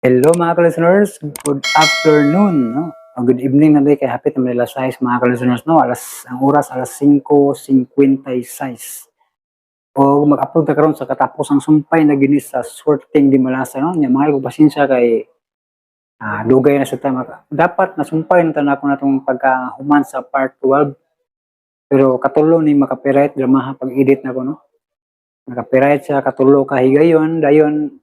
Hello, mga ka-listeners, good afternoon, no? O good evening na kay hapit na alas 6, mga ka-listeners, no? Alas ang oras alas 5:56. O mag-upload ta karon sa katapusang sumpay na gini sa Swerteng Dimalasa, no? Nya mga ko pasensya kay dugay na sa tama. Dapat nasumpay na tanan ko natong pagkahuman sa part 12. Pero katulo ni maka-copyright drama pag-edit na ko, no? Naka-copyright siya katulo ka higayon, dayon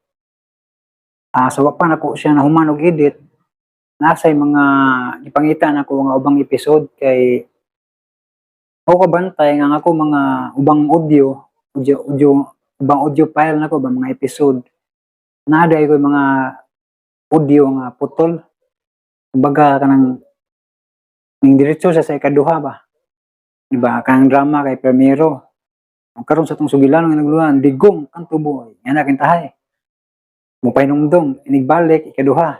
sa wa pa nako siya nahuman og edit, nasay mga gipangita nako nga ubang episode kay ako kabantay nga ang ako mga ubang audio audio, audio ubang audio file nako ba, mga episode, naa diay ko mga audio nga putol, kumbaga kanang ning diretso siya sa ikaduha ba, di ba? Kanang drama kay Permero ang karon sa tong sugilan nga nagluhan, Digong kanto boy yan na kintahay mo pahinumdom inigbalik ikaduha.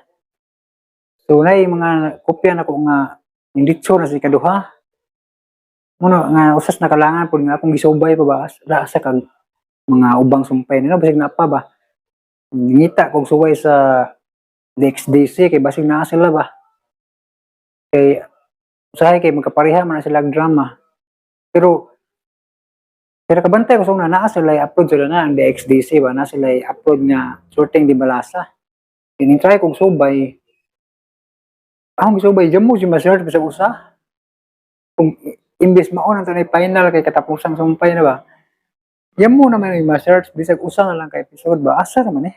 So nay mga kopya nako nga ning diretso na sa ikaduha muna nga usas nakalangan pud nga akong gisubay pa ba ra sa kag mga ubang sumpay nino, basig na pa ba. Ngita kog suway sa DXDC kay basig naa sila ba, kay usahay kay magkapareha man na sila og drama. Pero kabantay ko sa una, naa sila upload sila na ang DXDC ba, naa sila upload nga Swerteng Dimalasa. Kini try kog subay. Akong gisubay, diyan mo siya ma-search bisag usa. Kung imbes mao na to na final kay katapusang sumpay na ba. Yan mo naman yung ma-search bisag usa na lang ka episode ba. Asa naman eh.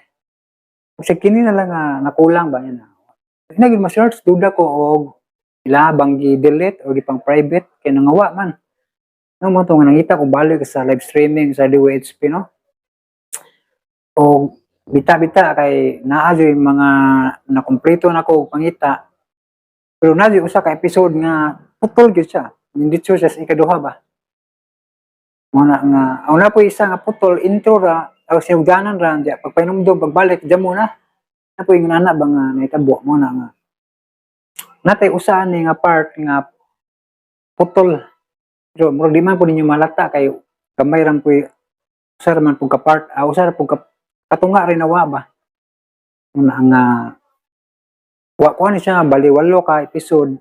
Bisag kini na lang nga nakulang ba yan. Hindi na ma-search, duda ko og ila bang gi-delete o gipang private kay nangawa man. No mo to nga nangita ko balik sa live streaming sa DWHP, no. O bita-bita kay naa jud mga nakumpleto na ko og pangita. Pero naa jud usa ka episode nga putol gyud siya. Hindi siya sa ikaduha ba. Mo na nga ang na po isa nga putol, intro ra o sinugdanan ra diya pagpahinumdom, pagbalik diya mo na. Na po yung nana ba nga nahitabo mo na nga natay usa ani nga part nga putol. Pero murag di man po ninyo malata kay gamay ram po, usa ra man pud ka part, usa ra pud ka katunga rin nawa ba. Muna nga wa ko ni siya bali walo ka episode.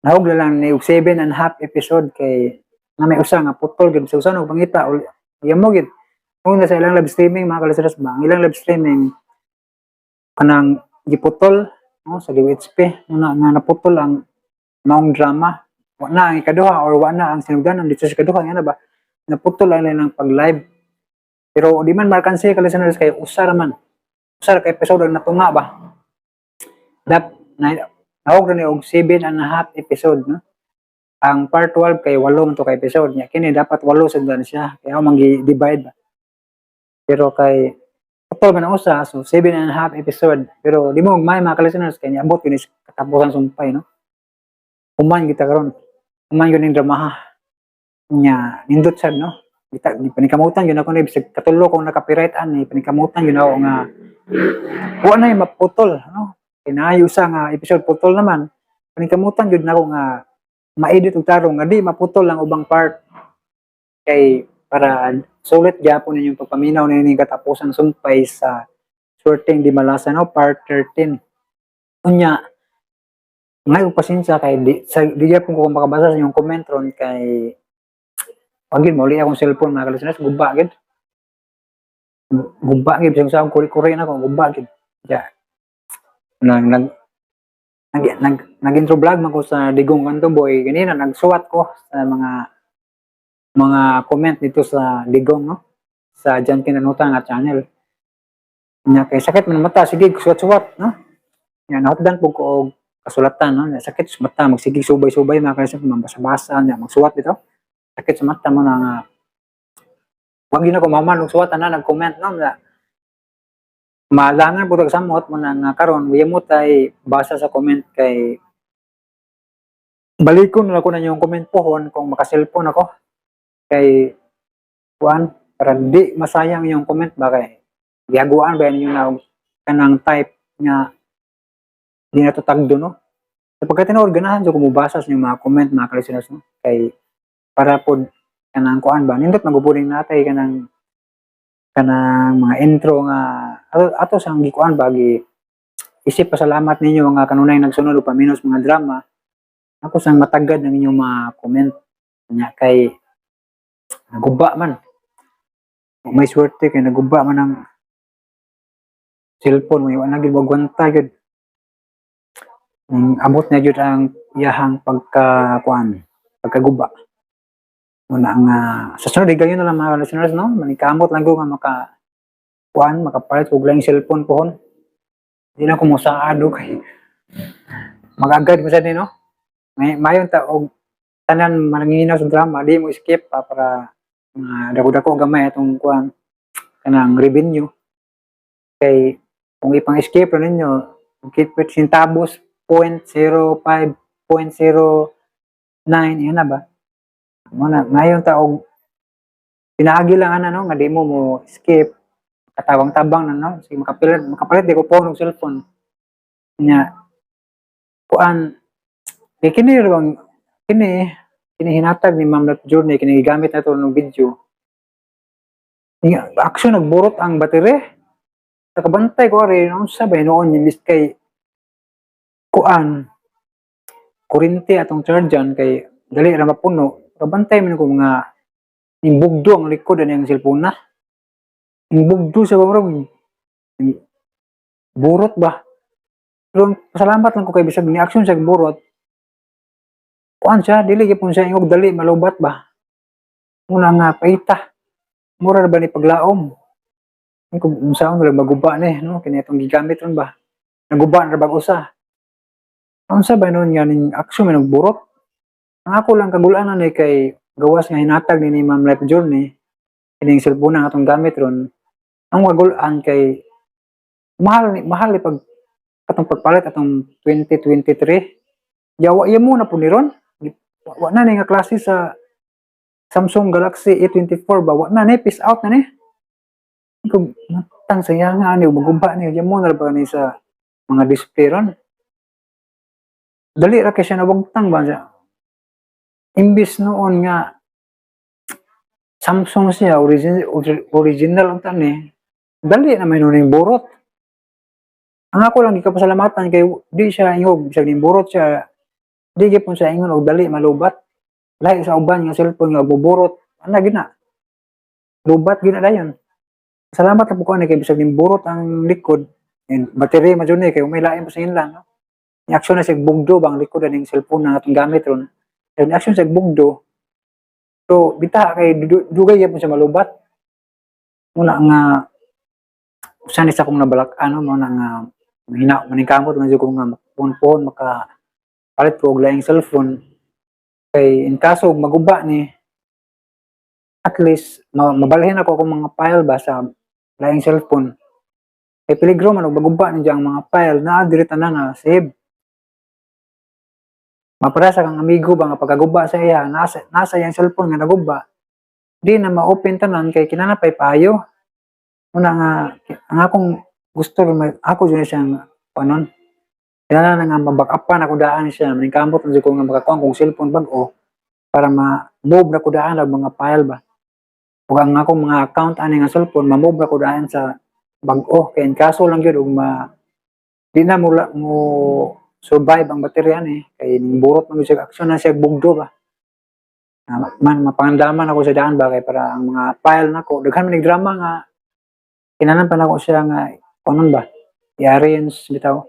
Nahog na lang ni og 7.5 episode kay na may usa nga putol gid sa usa no pangita ul mo gid. Kung sa ilang live streaming, mga kalisteros ba, ang ilang live streaming kanang giputol, no, sa DWHP muna nga naputol ang maong drama, wa na ang ikaduha or wa na ang sinugdanan dito sa ikaduha nga na ba, naputol lang ilang pag live. Pero di man markansi, ka-listeners, kay usa ra man, usa ra ka episode ang natunga ba. Dap na nahog ra ni og 7.5 episode, no? Ang part 12 kay walo man to ka episode niya, kini dapat walo sad na siya kaya ako mang divide ba, pero kay putol man ang usa, so 7.5 episode. Pero di mo may, mga ka-listeners, kay niabot yun is katapusan sumpay, no? Human kita karon, human yun yung dramaha nya, nindot sad, no? Kita di panikamutan yun ako na bisag katulo kong naka-copyright ani, panikamutan yun ako nga wa na yung maputol, no? Kay naayo usa nga episode putol naman, panikamutan yun nako nga ma-edit og tarong nga di maputol ang ubang part kay para sulit gyapon ninyong pagpaminaw nining katapusan sumpay sa Swerteng Dimalasa, no, part 13. Unya ngayon pasensya kay di sa di gyapon ko makabasa sa inyong comment ron kay pagin mauli akong cellphone, mga ka-listeners, guba gid, guba gid, bisag sa akong kuri-kuri na ko, guba gid ya. Nag nag nag nag nag-intro vlog man ko sa Digong Kanto Boy ganina, nagsuwat ko sa mga comment dito sa Digong, no, sa Jan Kinanuta nga channel nya, kay sakit man mata, sige suwat-suwat, no? Nya nahupdan pud ko og kasulatan, no? Nya, sakit sa mata magsige subay-subay, mga ka-listeners, mabasa-basa nya magsuwat dito, sakit sa mata mo na nga wag yun ako maman og suwat ana nag-comment, no? Nga malangan po samot mo na nga karon mo tay basa sa comment kay balikon na ako na yung comment pohon kung maka-cellphone ako kay kuan para di masayang yung comment ba, kay gihaguan ba ninyo na kanang type nga di na to tagdo, no? Sa pagkatinuod, ganahan jud ko mobasa sa inyong mga comment, mga ka-listeners, no? Kay para pod kanang kuan ba, nindot magupuning natay kanang kanang mga intro nga ato, ato sang gikuan ba gi Isip pasalamat ninyo mga kanunay nagsunod o paminaw sa mga drama, ako sang matagad ng inyong mga comment nya kay naguba man. May swerte kay naguba man ang cellphone, may wala gyud magwanta gyud. Ang abot na gyud ang iyahang pagka kuan, pagkaguba. Muna nga sa sunod higayon na lang, mga listeners, no, manikamot lang ko nga maka kuan, makapalit og laing cellphone pohon. Di lang ko mosaad kay magagad mo sa ni, no. May mayon ta og tanan mananginaw sa drama, di mo skip pa para mga dako-dako gamay atong kuan, kanang revenue, kay kung ipang-skip ra ninyo keep it centavos, 0.05, 0.09, yun na ba. Mo na mayon ta og pinaagi lang ana, no, nga di mo mo skip, katabang-tabang na, no. Sige, makapalit di ko phone og cellphone nya kuan, kay kini bang kini kini hinatag ni Ma'am Love Journey, kini gigamit na to ng video. Nga, action nagburot ang battery. Nakabantay ko ari unsa ba hinuon niya bis kay kuan, kuryente atong charger kay dali ra mapuno. Kabantay man ko mga bugdo ang likod ani ang cellphone na. Bugdo sa murag burot ba. Pero pasalamat lang ko kay bisag ni action siya burot. Kuan siya, dili gyapon siya ingog dali malubat ba. Muna nga paita. Mura ra ba ni paglaom. Kung unsaon ra maguba ni, no, kini atong gigamit ron ba. Naguba na ra bag usa. Unsa ba noon nga ning action may nagburot? Ang ako lang kagulaan ni kay gawas nga hinatag ni Ma'am Life Journey kining cellphone ang atong gamit ron. Ang kagulaan kay mahal ni, mahal ni pag atong pagpalit atong 2023. Yawa iya mo na po ni ron. Wa na ni nga klase sa Samsung Galaxy A24 ba, wa na ni, peace out na ni. Kung matang saya nga ani maguba ni, mo na ba ni sa mga display ron. Dali ra kay siya nawagtang ba siya. Imbis noon nga Samsung siya, original, original ang tani, dali na may noon yung burot. Ang ako lang gikapasalamatan kay di siya ingog, bisag ning burot siya, di gyapon siya ingon og dali malubat. Lahi sa uban nga cellphone nga buburot, ana gyud na. Lubat gyud na dayon. Salamat na po ko ani kay bisag ning burot ang likod, and battery man jud ni kay may lain pa sa inlan, no? Ni action na siya bugdo bang likod aning cellphone na atong gamit ron. Ni action siya bugdo. So bita kay dugay gyapon siya malubat. Muna nga usa ni sa akong nabalak ano mo na nga mahina maningkamot man jud ko nga phone maka palit ko og laing cellphone kay in kaso og maguba ni, at least mabalhin ako akong mga file ba sa laing cellphone, kay peligro man og maguba ni ang mga file naa diri tanan na save. Mapara sa kang amigo ba nga pagkaguba sa iya, nasa iyang cellphone nga naguba, di na ma-open tanan kay kinahanglan pay payo. Una nga ang akong gusto, ako jud ni siyang panon kinahanglan nga ma-backupan ako daan siya. Maningkamot na jud ko nga makakuha kong cellphone bag-o para ma-move na ko daan ang mga file ba ug ang akong mga account ani nga cellphone, ma-move na ko daan sa bag-o, kay in kaso lang gyud ug ma di na mo survive ang baterya ni kay burot man gyud siya, aksyon na siya bugdo ba. Man mapangandaman ako sa daan ba kay para ang mga file nako, daghan man drama nga kinahanglan pa nako siya nga kunon ba, i-arrange bitaw.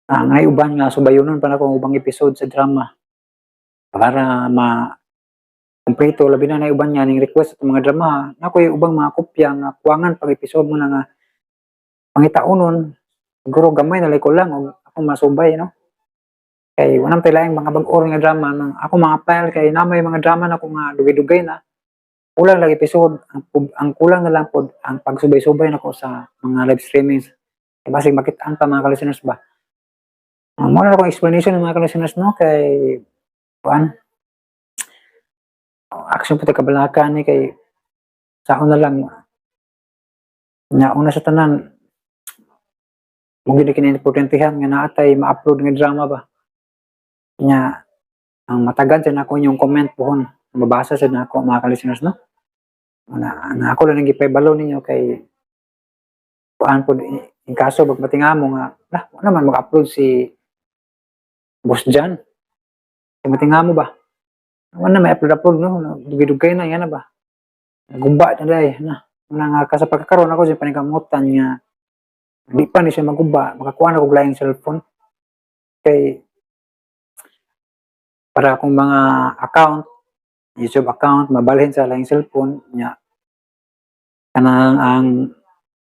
Ngay uban nga subayonon pa nako ang ubang episode sa drama para ma kumpleto, labi na na uban nga ning request sa mga drama nako, yung ubang mga kopya nga kuwangan pag episode mo na nga pangitaonon. Siguro gamay na ko lang og ako masubay, no, kay walang tay laing mga bag-o nga drama nang ako mga file, kay na may mga drama na ko nga dugay-dugay na kulang lang episode. Ang kulang na lang pod ang pagsubay-subay nako sa mga live streamings kay basig makit-an pa, mga ka-listeners ba. Mo na akong explanation ng mga ka-listeners, no, kay kuan, action po kabalaka ni kay sa na lang nga una sa tanan mo gid kini importantehan nga naatay ma-upload nga drama ba nya ang matagan sa nako inyong comment pohon, mabasa sa nako, mga ka-listeners, no. Una, ang ako lang nang gipahibalo ninyo kay kuan pod. In kaso pag matingamo nga, lah, wala naman mag-upload si Boss Jan. Kay matingamo ba? Wala na may upload-upload, no? Dugay-dugay na, yan na ba? Naguba na day, na. Muna nga, ka sa pagkakaroon ako sa paningkamutan nga, di pa ni siya maguba, makakuha na kog laing cellphone. Kay, para akong mga account, YouTube account, mabalhin sa laing cellphone, nya, kanang ang,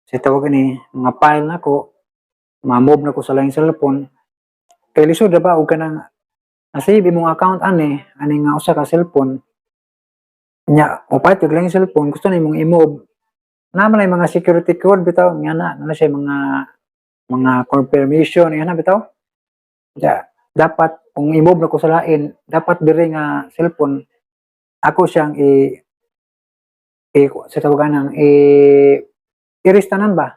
sa tawag ni, mga file nako, ma-move na ko sa laing cellphone. Kay lisod na ba, og kanang, na-save imong account ani, ani nga usa ka cellphone, nya, mopalit og laing cellphone, gusto na imong i-move, naa man ay mga security code bitaw, nga na, na siya mga confirmation, nga na bitaw. Ya, dapat kung i-move na ko sa lain, dapat diri nga cellphone ako siyang i sa tawagan ng i i-erase tanan ba?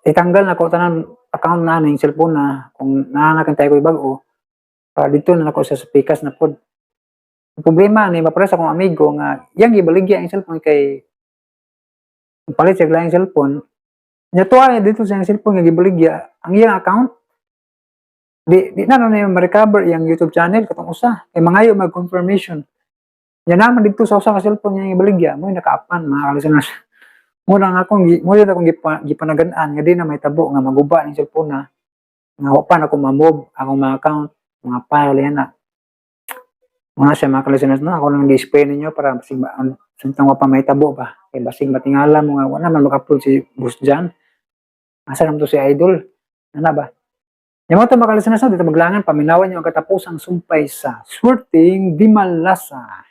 Itanggal na ko tanan account na ning cellphone na kung naa na tayo ko bag-o para dito na nako sa pikas na pod. Ang problema ni mapares akong amigo nga yang gibaligya ang cellphone kay palit siya laing cellphone. Nya tuwa niya dito sa iyang cellphone nga gibaligya ang iyang account. Di na na niya ma-recover iyang YouTube channel katong usa kay mangayo mag confirmation. Nya naman dito sa usa ka cellphone niya gibaligya mo nakaapan, mga ka-listeners. Mo na akong gipanagan-an nga di na may tabo nga maguba ning cellphone na nga wa pa na ko ma-move akong mga account, mga file yan na. Mga siya, mga ka-listeners, no, ako lang gi-explain ninyo para basig samtang wa pa may tabo ba kay basig matingala mo nga wala man maka-upload si Boss Jan. Asa naman to si Idol? Ana ba? Yung mga ito, mga ka-listeners, no, dito maglangan, paminawan niyo ang katapusang sumpay sa Swerteng Di Malasa.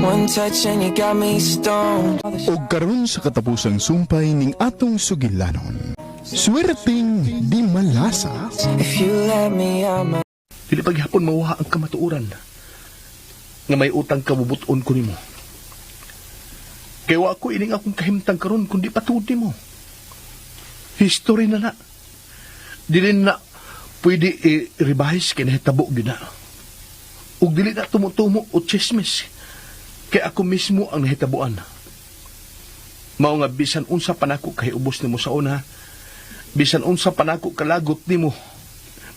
One touch and you got me stoned. Og karon sa katapusang sumpay ning atong sugilanon. Swerteng Di Malasa. If you let me, I might. Dili paghapon mawala ang kamatuoran nga may utang kabubuton ko nimo. Kay wa ko ining akong kahimtang karon kundi patud nimo. History na na. Dili na pwede i-revise kay nahitabo gyud na. Ug dili na tumutumo o chismis kay ako mismo ang nahitabuan. Mao nga bisan unsa pa nako kay ubos nimo sa una, bisan unsa pa nako kalagot nimo,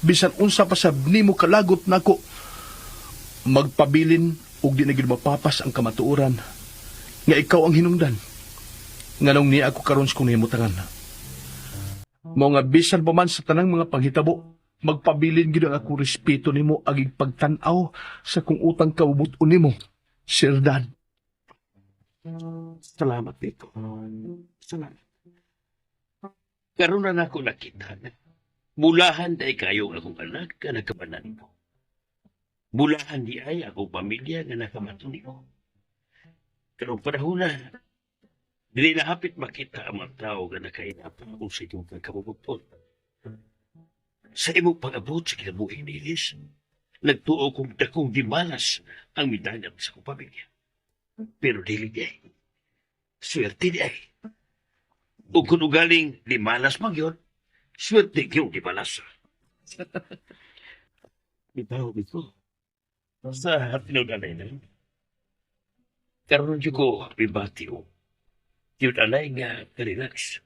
bisan unsa pa sab nimo kalagot nako, magpabilin ug di na gyud mapapas ang kamatuoran nga ikaw ang hinungdan nganong niya ako karon sa kong nahimutangan. Mao nga bisan pa man sa tanang mga panghitabo, magpabilin gyud ang akong respeto nimo agig pagtan-aw sa kung utang kabubut-on nimo, Sir Dan. Salamat dito. Salamat. Karon na nako nakita na bulahan day kayo ang akong anak nga nagkabanan mo. Bulahan di ay akong pamilya nga nakamato nimo. Pero panahon na, dili na hapit makita ang mga tao nga nakainapa kung sa imong pagkabubuton. Sa imong pag-abot sa kinabuhi ni Ilis, nagtuo kong dakong dimalas ang midagat sa akong pamilya. Pero dili di ay. Swerte di ay. Ug kung ugaling dimalas man yun, swerte yung dimalas. Bitaw ito. Sa tinud-anay na. Karon jud ko bibati o tinud-anay nga relax.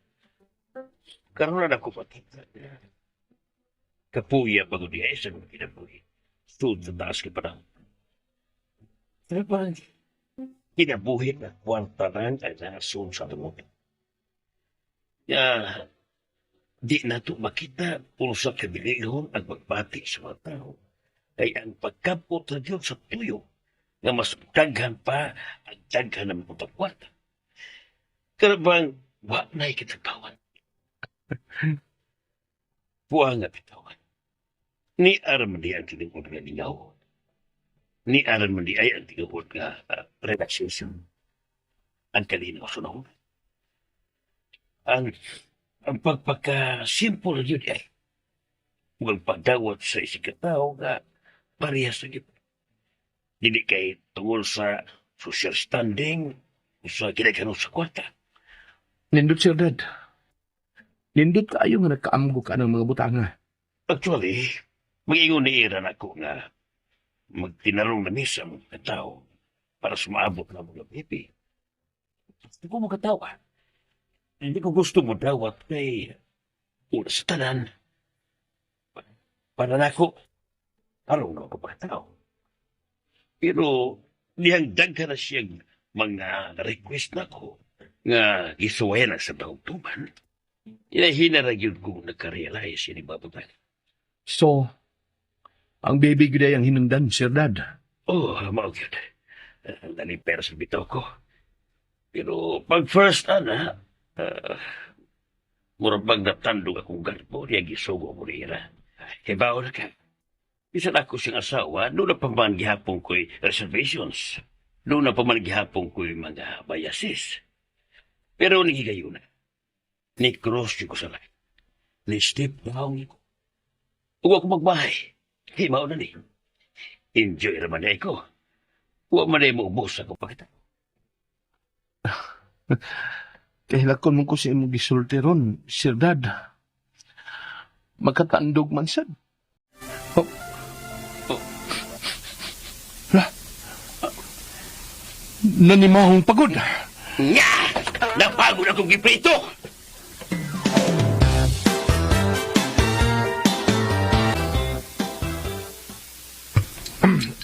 Karon na ako patita. Kapuya bago di ay sa mga kinabuhi. Sud sa taas kay panahon. Pero parang kinabuhi na kwarta lang ang nasun sa tungod. Ya, di na to makita kung sa kabilihon ang pagbati sa mga tao. Kay ang pagkapot na Diyos sa tuyo nga mas daghan pa ang daghan ng mga kwarta. Karabang wa na'y kitatawan. Buwa nga bitawan. Ni aram di ang tinigod nga lingaw. Ni aram di ay ang tinigod nga relaxation. Ang kalinaw sa naon. Ang pagpagka-simple yun ay huwag pagdawat sa isang katao nga parehas na gyud. Dili kay tungol sa social standing o sa kinaghanon sa kwarta. Nindot, Sir Dad. Nindot kaayo nga nagkaamgo ka ng mga butanga. Actually, mag-ingon ni Ira na ako nga magtinarong na misa mga tao para sumaabot na mga baby. Hindi ko makatawa. Hindi ko gusto mo dawat kay una sa tanan. Para nako, tarong na ako pagkatao. Pero dihang daghan na siyang mga request nako nga gisuwayan na sa bahugtuman. Inahina ra gyud kong nagka-realize ini babutang. So, ang baby gyud ay ang hinungdan, Sir Dad. Oh, mao gyud. Ang dali pera sa bitaw ko. Pero pag first ana, murag bang natandog akong garbo, niya gisugo mo nira. Kay bao na ka. Bisan ako siyang asawa, doon na pa man gihapon ko'y reservations. Doon na pa man gihapon ko'y mga biases. Pero nihigayon na. Ni-cross ko sa line. Ni-step down ko. Huwag ko magbahay. Kay mao na ni. Enjoy raman na ko. Huwag man na maubos ako pakita. Kahilakon mo ko sa imong gisulti ron, Sir Dad. Magkatandog man sad. Oh. Oh. La. Ah. Nanimahong pagod. Nya! Napagod akong giprito!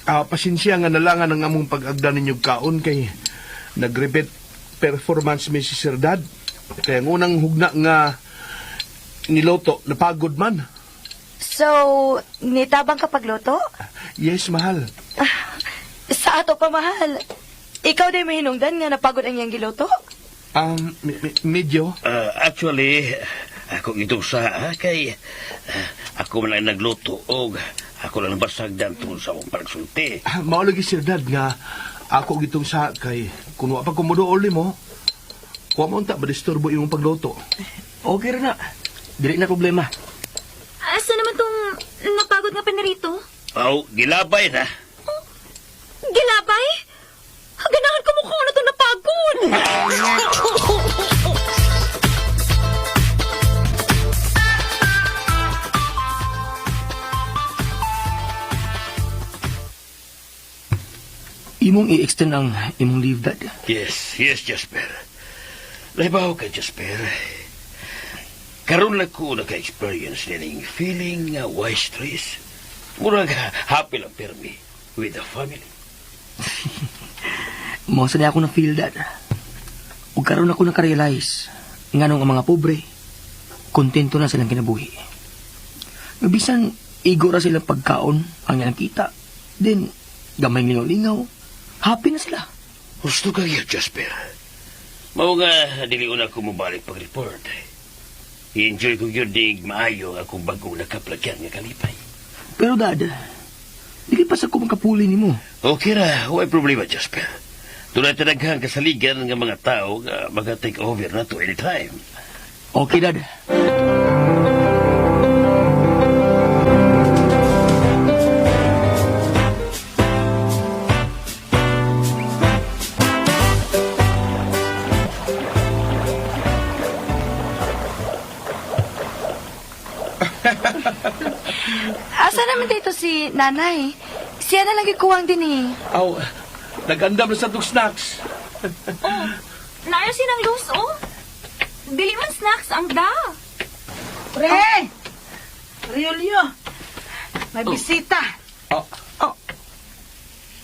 Ah, pasensya nga nalangan ang among pag-agda ninyo kaon kay nag-repeat performance mi si Sir Dad. Kaya ang unang hugna nga niloto, napagod man. So, nitabang ka pagluto? Yes, mahal. Sa ato pa, mahal. Ikaw din may hinungdan nga napagod ang iyang giluto? Medyo. Actually, ako itong sa kay ako man ang nagluto og ako lang basagdan tungod sa akong pagsulti. Ah, mao lagi Sir Dad nga ako gitong sa kay kun wa pa kumuduol nimo. Wa mo unta madisturbo imong pagluto. Okay ra na. Dili na problema. Asa naman tong napagod nga pinarito? Aw, gilabay na. Gilabay? Ganahan ko mukha na itong napagod! Imong i-extend ang imong leave, Dad. Yes, yes, Jasper. Lahibaw ka, Jasper. Karon lang ko naka-experience nining feeling nga why stress. Murag happy lang permi with the family. Mao sa ako na feel, Dad. Ug karon ako naka-realize nganong ang mga pobre kontento na silang kinabuhi. Nga bisan igo ra silang pagkaon ang ilang kita, then gamay lingaw-lingaw, happy na sila. Gusto ka yun, Jasper. Mao nga, dili una ko mobalik pag-report. I-enjoy ko yun dig maayo ang akong bagong nakaplagyan nga kalipay. Pero Dad, dili pa sa ko makapuli nimo. Okay ra, way problema, Jasper. Dunay tanaghang kasaligan nga mga tao nga maka-take over na to anytime. Okay, Dad. Asa naman dito si nanay? Siya na lang gikuwang din eh. Aw, nag-andam na sa tong snacks. Naayo sinang luz, oh. Dili man snacks ang da. Pre! Riolyo! May bisita.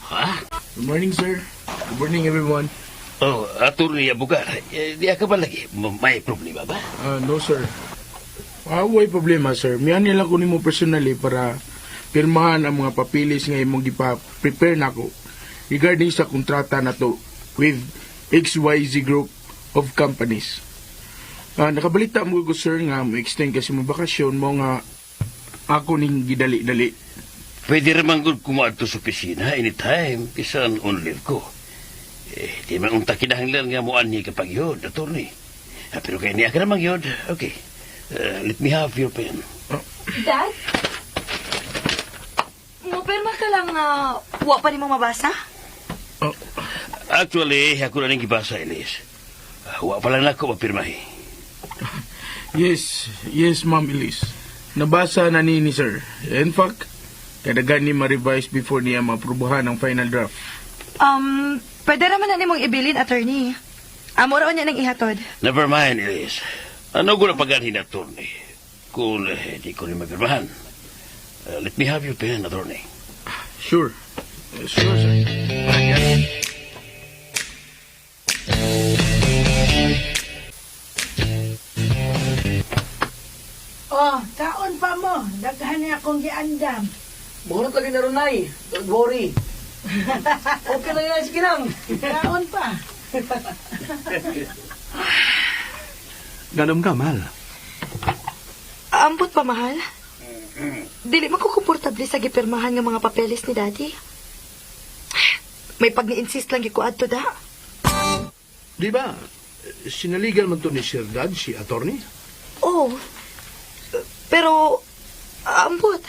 Ha? Good morning, sir. Good morning, everyone. Oh, Atty. Abugar, eh, di ka ba lagi? May problema ba? No, sir. Way problema, sir. Miyan nila ko nimo personally para pirmahan ang mga papilis nga imong gipa-prepare nako regarding sa kontrata na to with XYZ Group of Companies. Nakabalita mo ko, sir, nga mo-extend kasi mo bakasyon mo nga ako ning gidali-dali. Pwede raman gud kumaadto sa opisina anytime, bisan on leave ko. Eh, di man unta kinahanglan nga moanhi kapag yun, attorney. Ah, pero kay niya ka namang yun. Okay. Let me have your pen. Dad? Mupirma ka lang nga wa pa nimo mabasa? Actually, ako na ning gibasa, Elise. Wa pa lang nako mapirmahi. Yes, yes, Ma'am Elise. Nabasa na ni sir. In fact, kadagan ni ma-revise before niya maaprubahan ang final draft. Pwede naman na nimong ibilin, attorney. Amo ra niya nang ihatod. Never mind, Elise. Ano ko na pag-anhin, attorney? Kung di ko rin mapirmahan. Let me have your pen, attorney. Sure. Sure, sir. Oh, kaon pa mo. Daghan niya akong giandam. Murot lagi na ron, Nay. Don't worry. Okay lang yan, sige lang. Kaon pa. Ganom ka, mahal. Ambot pa, mahal. Dili man ko komportable sa gipirmahan nga mga papeles ni Daddy. May pag ni-insist lang gyud ko adto da. Di ba, sinaligan man to ni Sir Dad, si attorney? Oh. Pero ambot.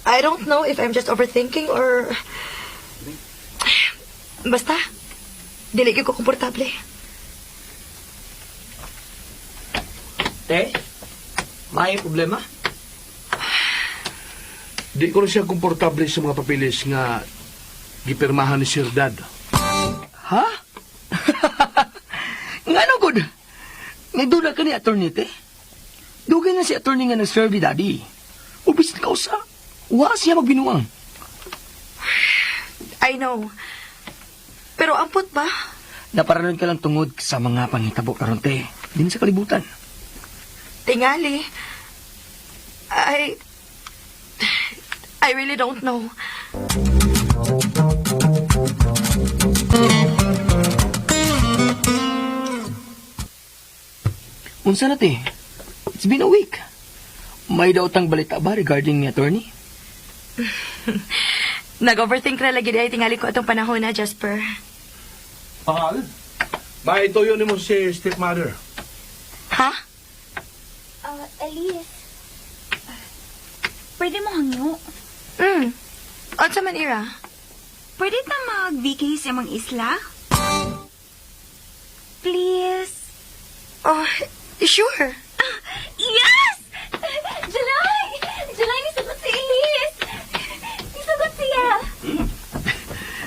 I don't know if I'm just overthinking or basta dili gyud ko komportable. Te, may problema? Di ko rin siya komportable sa mga papeles nga gipirmahan ni Sir Dad. Ha? Nga no, good. Nagdula ka ni attorney, te. Dugay na si attorney nga nag-serve ni daddy. Ubis na kausa. Wa siya magbinuang. I know. Pero ampot ba? Naparanon ka lang tungod sa mga pangitabo karon te. Din sa kalibutan. Tingali. I really don't know. Unsa na te? It's been a week. May daotang balita ba regarding ni attorney? Nag-overthink ra lagi ay tingali ko atong panahon na, Jasper. Mahal? Maituyo ni mo si stepmother. Ha? Elise. Pwede mo hangyo? Unsa man ira? Pwede ta mag-VK sa imong isla? Please. Oh, sure. Yes! July! July, nisagot si Elise! Nisagot siya!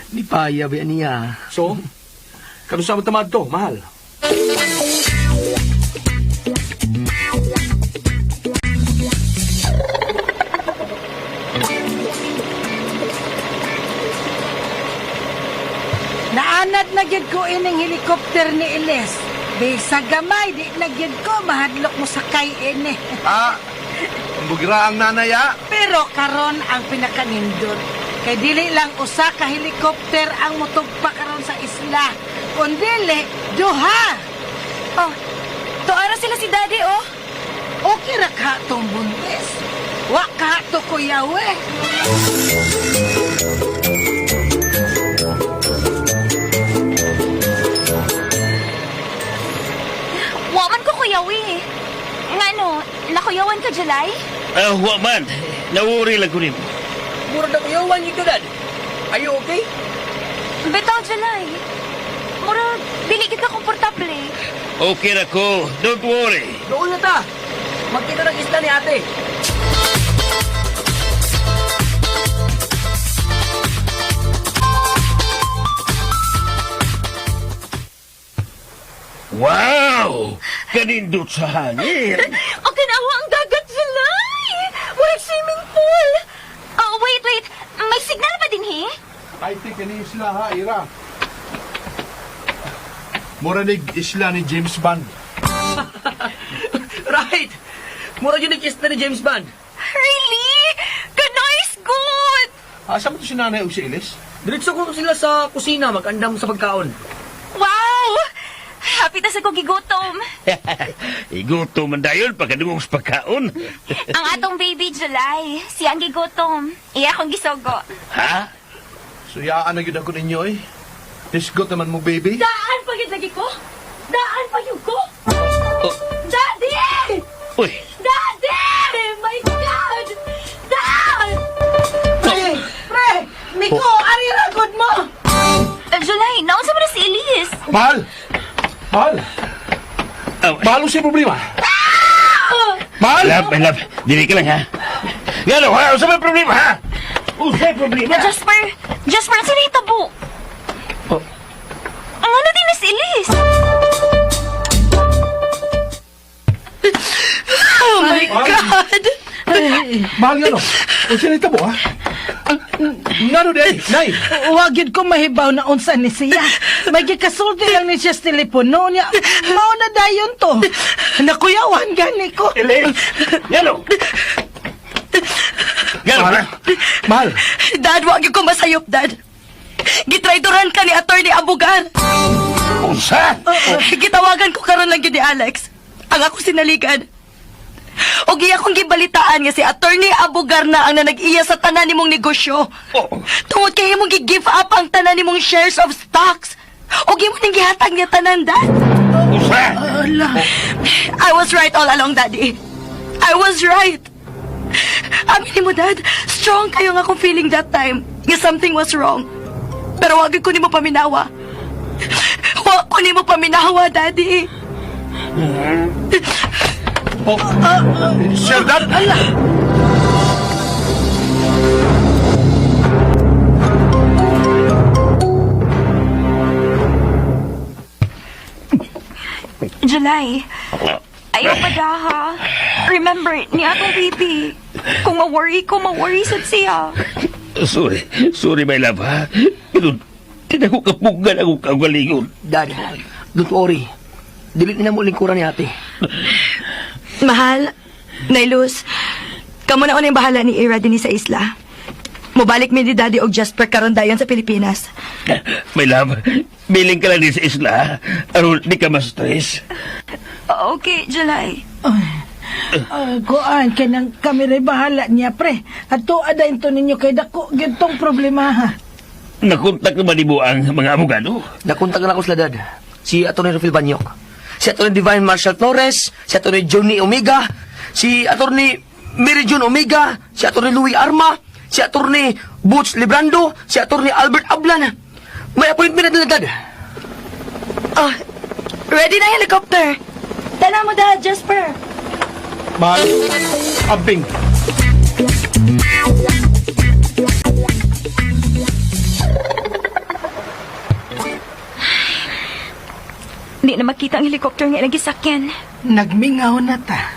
Di pa ba niya? So, kano sa tamad to, mahal? Naanad na gyud ko ining helicopter ni Elis. Bisa gamay, di na gyud ko mahadlok mo sakay ini. Ah, bugira ang nanay, ah. Pero karon ang pinakanindot. Kay dili lang usa ka helicopter ang mutugpa karon sa isla. Kun dili, duha. Oh, tuara sila si Daddy, oh. Okay ra ka tong buntis. Wa ka to kuyawe. Waman ko kuyawi. Nga no, nakuyawan ka, July? Ah, wa man. Nawuri lang ko nimo. Mura na kuyawan yun ka, dad. Are you okay? Bitaw, July. Mura, dili kita komportable. Okay ra ko. Don't worry. Doon na ta. Magkita ng isla ni ate. Wow! Kanindot sa hangin. Okay na ang dagat, July! Murag swimming pool! Oh, wait, wait. May signal ba din, he? I think ini isla ha, Ira. Muranig isla ni James Bond. Right! Mura yun ang isla ni James Bond. Really? Ganoy is good! Asa mo to si nanay o si Elise? Diretso ko sila sa kusina magandam sa pagkaon. Wow! Happy ta sa kong gigutom. Igutom man dayon pagkadungog sa pagkaon. Ang atong baby, July. Siya ang gigutom. Iya akong gisogo. Ha? Suyaan na gyud ako ninyo eh. Disgot naman mo, baby. Daan pa gyud lagi ko! Daan pa gyud ko! Oh. Daddy! Uy, Daddy! My God! Dad! Pre, pre, Miko, ari ra gud mo. July, naunsa mo na si Elise? Mahal! Mahal! Oh. Mahal siya problema. Mahal! Love, my love. Dili ka lang, ha? Ngano, ha? Unsa may problema, ha? Unsay problema? Jasper! Jasper, ang sinahitabo? Oh. Ang ano din na si Elise? Dad! Mahal nga no. Unsa ni tabo ha? Ngano di ay? Nay. Wa gyud ko mahibaw na unsa ni siya. May gikasulti lang ni siya sa telepono niya. Mao na dayon to. Nakuyawan gani ko. Ele! Ngano? Ngano? Mahal. Mahal. Dad, wag ko masayop, Dad. Gitraydoran ka ni Attorney Abugar. Unsa? Gitawagan ko karon lang gyud ni Alex. Ang ako sinaligan. O giya kong gibalitaan nga si Attorney Abugar na ang nanag-iya sa tanan nimong negosyo. Oh. Tungod kay imong gi-give up ang tanan nimong shares of stocks. O gimo ning gihatag niya tanan, Dad. Unsa? Ala. I was right all along, Daddy. I was right. Aminin mo, Dad, strong kayo nga akong feeling that time nga something was wrong. Pero wag ko nimo paminawa. Wag ko nimo paminawa, Daddy. Oh. Sir Dad. July, ayaw pa da, ha? Remember, ni atong baby. Kung ma-worry ko, ma-worry sad siya. Sorry. Sorry, my love, ha? Pero, tinako kapugan akong kagalingon. Dad, don't worry. Dili na mo lingkuran ni ate. Mahal, Nailus, kamo na unang bahala ni Ira din sa isla. Mubalik mi ni Daddy og Jasper karon dayon sa Pilipinas. My love, biling ka lang din sa isla, ha? Aron, di ka ma-stress. Okay, July. Kuan kay nang kami ray bahala niya pre. Adto adayon to ninyo kay dako gyud tong problema ha. Nakontak naman ni mo ang mga abogado. Nakontak na ako sila, Dad. Si Atty. Rufil Banyok. Si Atty. Divine Marshall Flores. Si Atty. Johnny Omega. Si Atty. Mary June Omega. Si Atty. Louis Arma. Si Atty. Butch Librando. Si Atty. Albert Ablan. May appointment na nila, Dad. Oh, ready na helicopter. Tala mo, Dad, Jasper. Mahal. Amping. Hindi na makita ang helicopter nga nagisakyan. Nagmingaw na ta.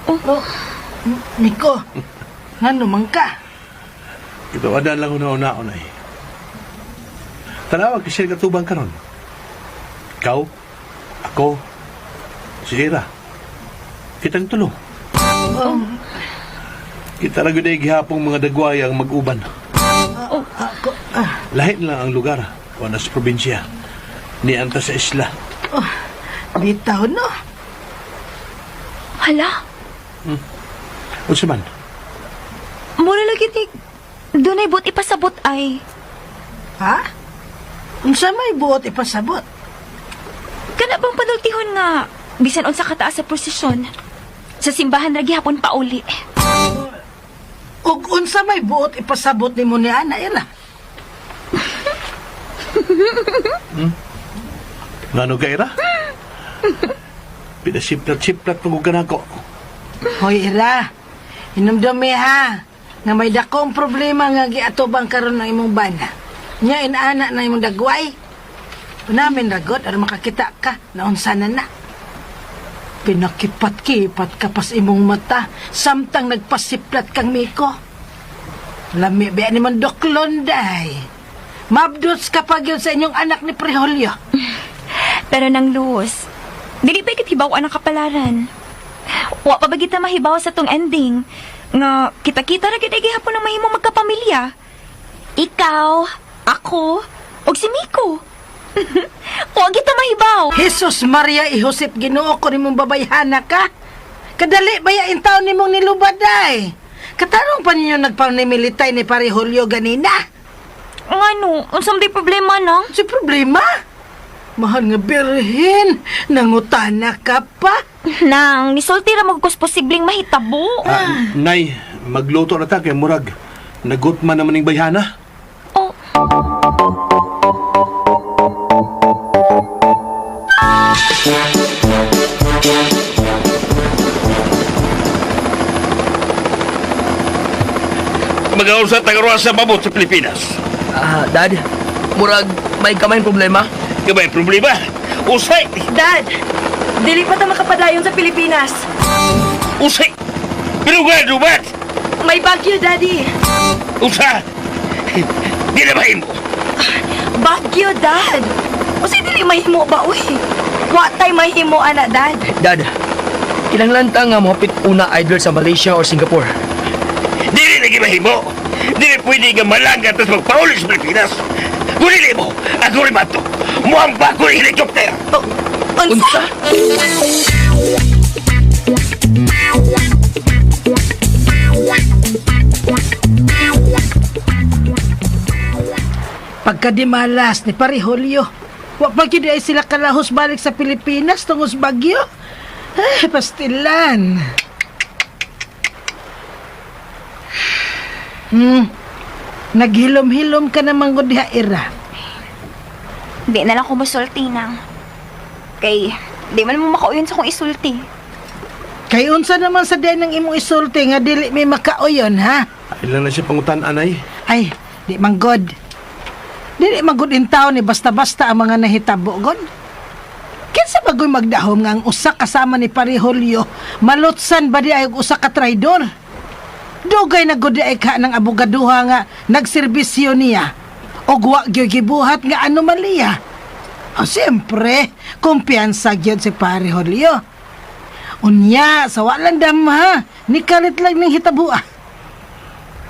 Oh. Miko, ngano man ka? Ito, lang una-una eh. Tanawa kasi katubang karon. Ikaw, ako, si Ira. Kitang tulo. Kita ra gyud ay gihapong mga dagway ang mag-uban. Ako, ah, Lahi na lang ang lugar, wala sa probinsya. Nianta sa isla. bitaw no. Hala, Unsa man? mura lagi ni... Dunay but ipasabot ay. Ha? Unsa may buot ipasabot? Kana bang panultihon nga, bisan unsa kataas sa prosesyon. Sa simbahan ra gihapon pauli. Ug unsa may buot ipasabot nimo ni Ana Ira? Ngano ka, Ira? Pinasiplat-siplat pag ka nako. Hoy Ira, hinumdumi ha nga may dakong problema nga giatubang karon ng imong bana. Nya inaana na imong dagway. Unamin ragot aron makakita ka na unsa na na. Pinakipat-kipat ka pas imong mata samtang nagpasiplat kang Miko. Lami ba ni man doklon day. Mabduts ka pa gyud sa inyong anak ni Preholyo. Pero nang Luz, dili pa ikit hibaw ang kapalaran. Wa pa ba kita mahibaw sa tong ending? Nga kita-kita ra gyud ay gihapon ang mahimong magkapamilya. Ikaw, ako, ug si Miko. Wa kita mahibaw. Jesus Maria i Josep Ginoo ko nimong babayhana ka. Kadali ba ya taon nimong nilubaday? Katarong pa ninyo nagpanimilitay ni Pare Julio ganina? Ngano, unsam di problema no? Si problema? Mahal nga birhen, nangutana ka pa. Nang nisulti ra magkus posibleng mahitabo. Ah, nay, magluto na ta kay murag. Nagutman naman ning bayhana. Oh, Mag-aursa tagaruan sa babot sa Pilipinas. Ah, Dad, murag may kamay problema. Kabay problema. Usay! Dad, dili pa ta makapadayon sa Pilipinas. Usay! Pero nga, dubat! May bagyo, Daddy. Usa! Di na mahimo. Bagyo, Dad. Unsay dili mahimo ba, uy? Wa tay mahimo, ana, Dad. Dad, kinahanglan ta nga mohapit una either sa Malaysia or Singapore. Dili lagi mahimo. Dili pwede nga malangga tapos magpauli sa Pilipinas. Kung dili mo, ako rin mato. Muhamba ko ng helicopter. Oh, unsa? Pagkadimalas ni Pare Julio. Wa pa gyud ay sila kalahos balik sa Pilipinas tungos bagyo. Ay, pastilan. Naghilom-hilom ka naman gud diha, Ira. Di na lang ko musulti nang. Kay, di man mo makauyon sa kong isulti. Kay unsa naman sa diay ng imong isulti nga dili may makauyon, ha? Ilan na siya pangutan, anay. Ay, di man god. Dili man good in town ni basta-basta ang mga nahitabo god. Kinsa bagoy magdahom nga ang usa kasama ni Pare Julio malutsan ba di ay og usa ka traidor? Dugay na gud di ay ka ng abogaduha nga nagserbisyo niya. Og wa gyud gibuhat nga anomalya. O siyempre, kumpiyansa gyud si Pare Julio. Unya, sa walang dama, ni kalit lang ning hitabua.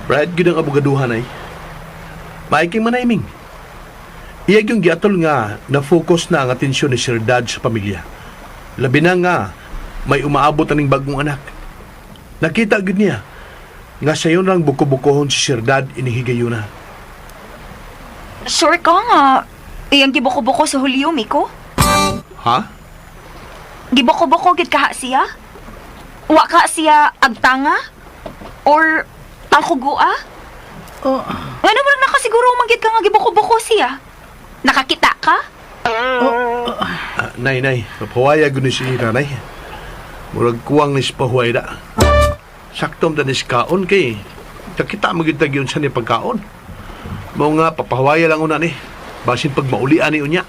Right gyud ang abogaduhan ay. Maiking manaiming. Iya yung giatol nga na-focus na ang atensyon ni Sir Dad sa pamilya. Labi na nga may umaabot aning bagong anak. Nakita gyud niya nga sayon lang buko-bukohon si Sir Dad inihigayuna. Sure ka nga. Iyang gibuko-buko sa Julio, Miko? Ha? Gibuko-buko gid kaha siya? Wa ka siya agtanga? Or tangkugua? Oh, Ngano mo lang nakasiguro manggit ka nga gibuko-buko siya? Nakakita ka? Ah, nay, nay, mapahuwaya gyud ni si nanay. Murag kuwang ni si pahuway da. Sakto man ni si kaon kay kakita mo gyud tag yun sa ni pagkaon. Mao nga papahuwaya lang una ni. Basin pag maulian ni unya.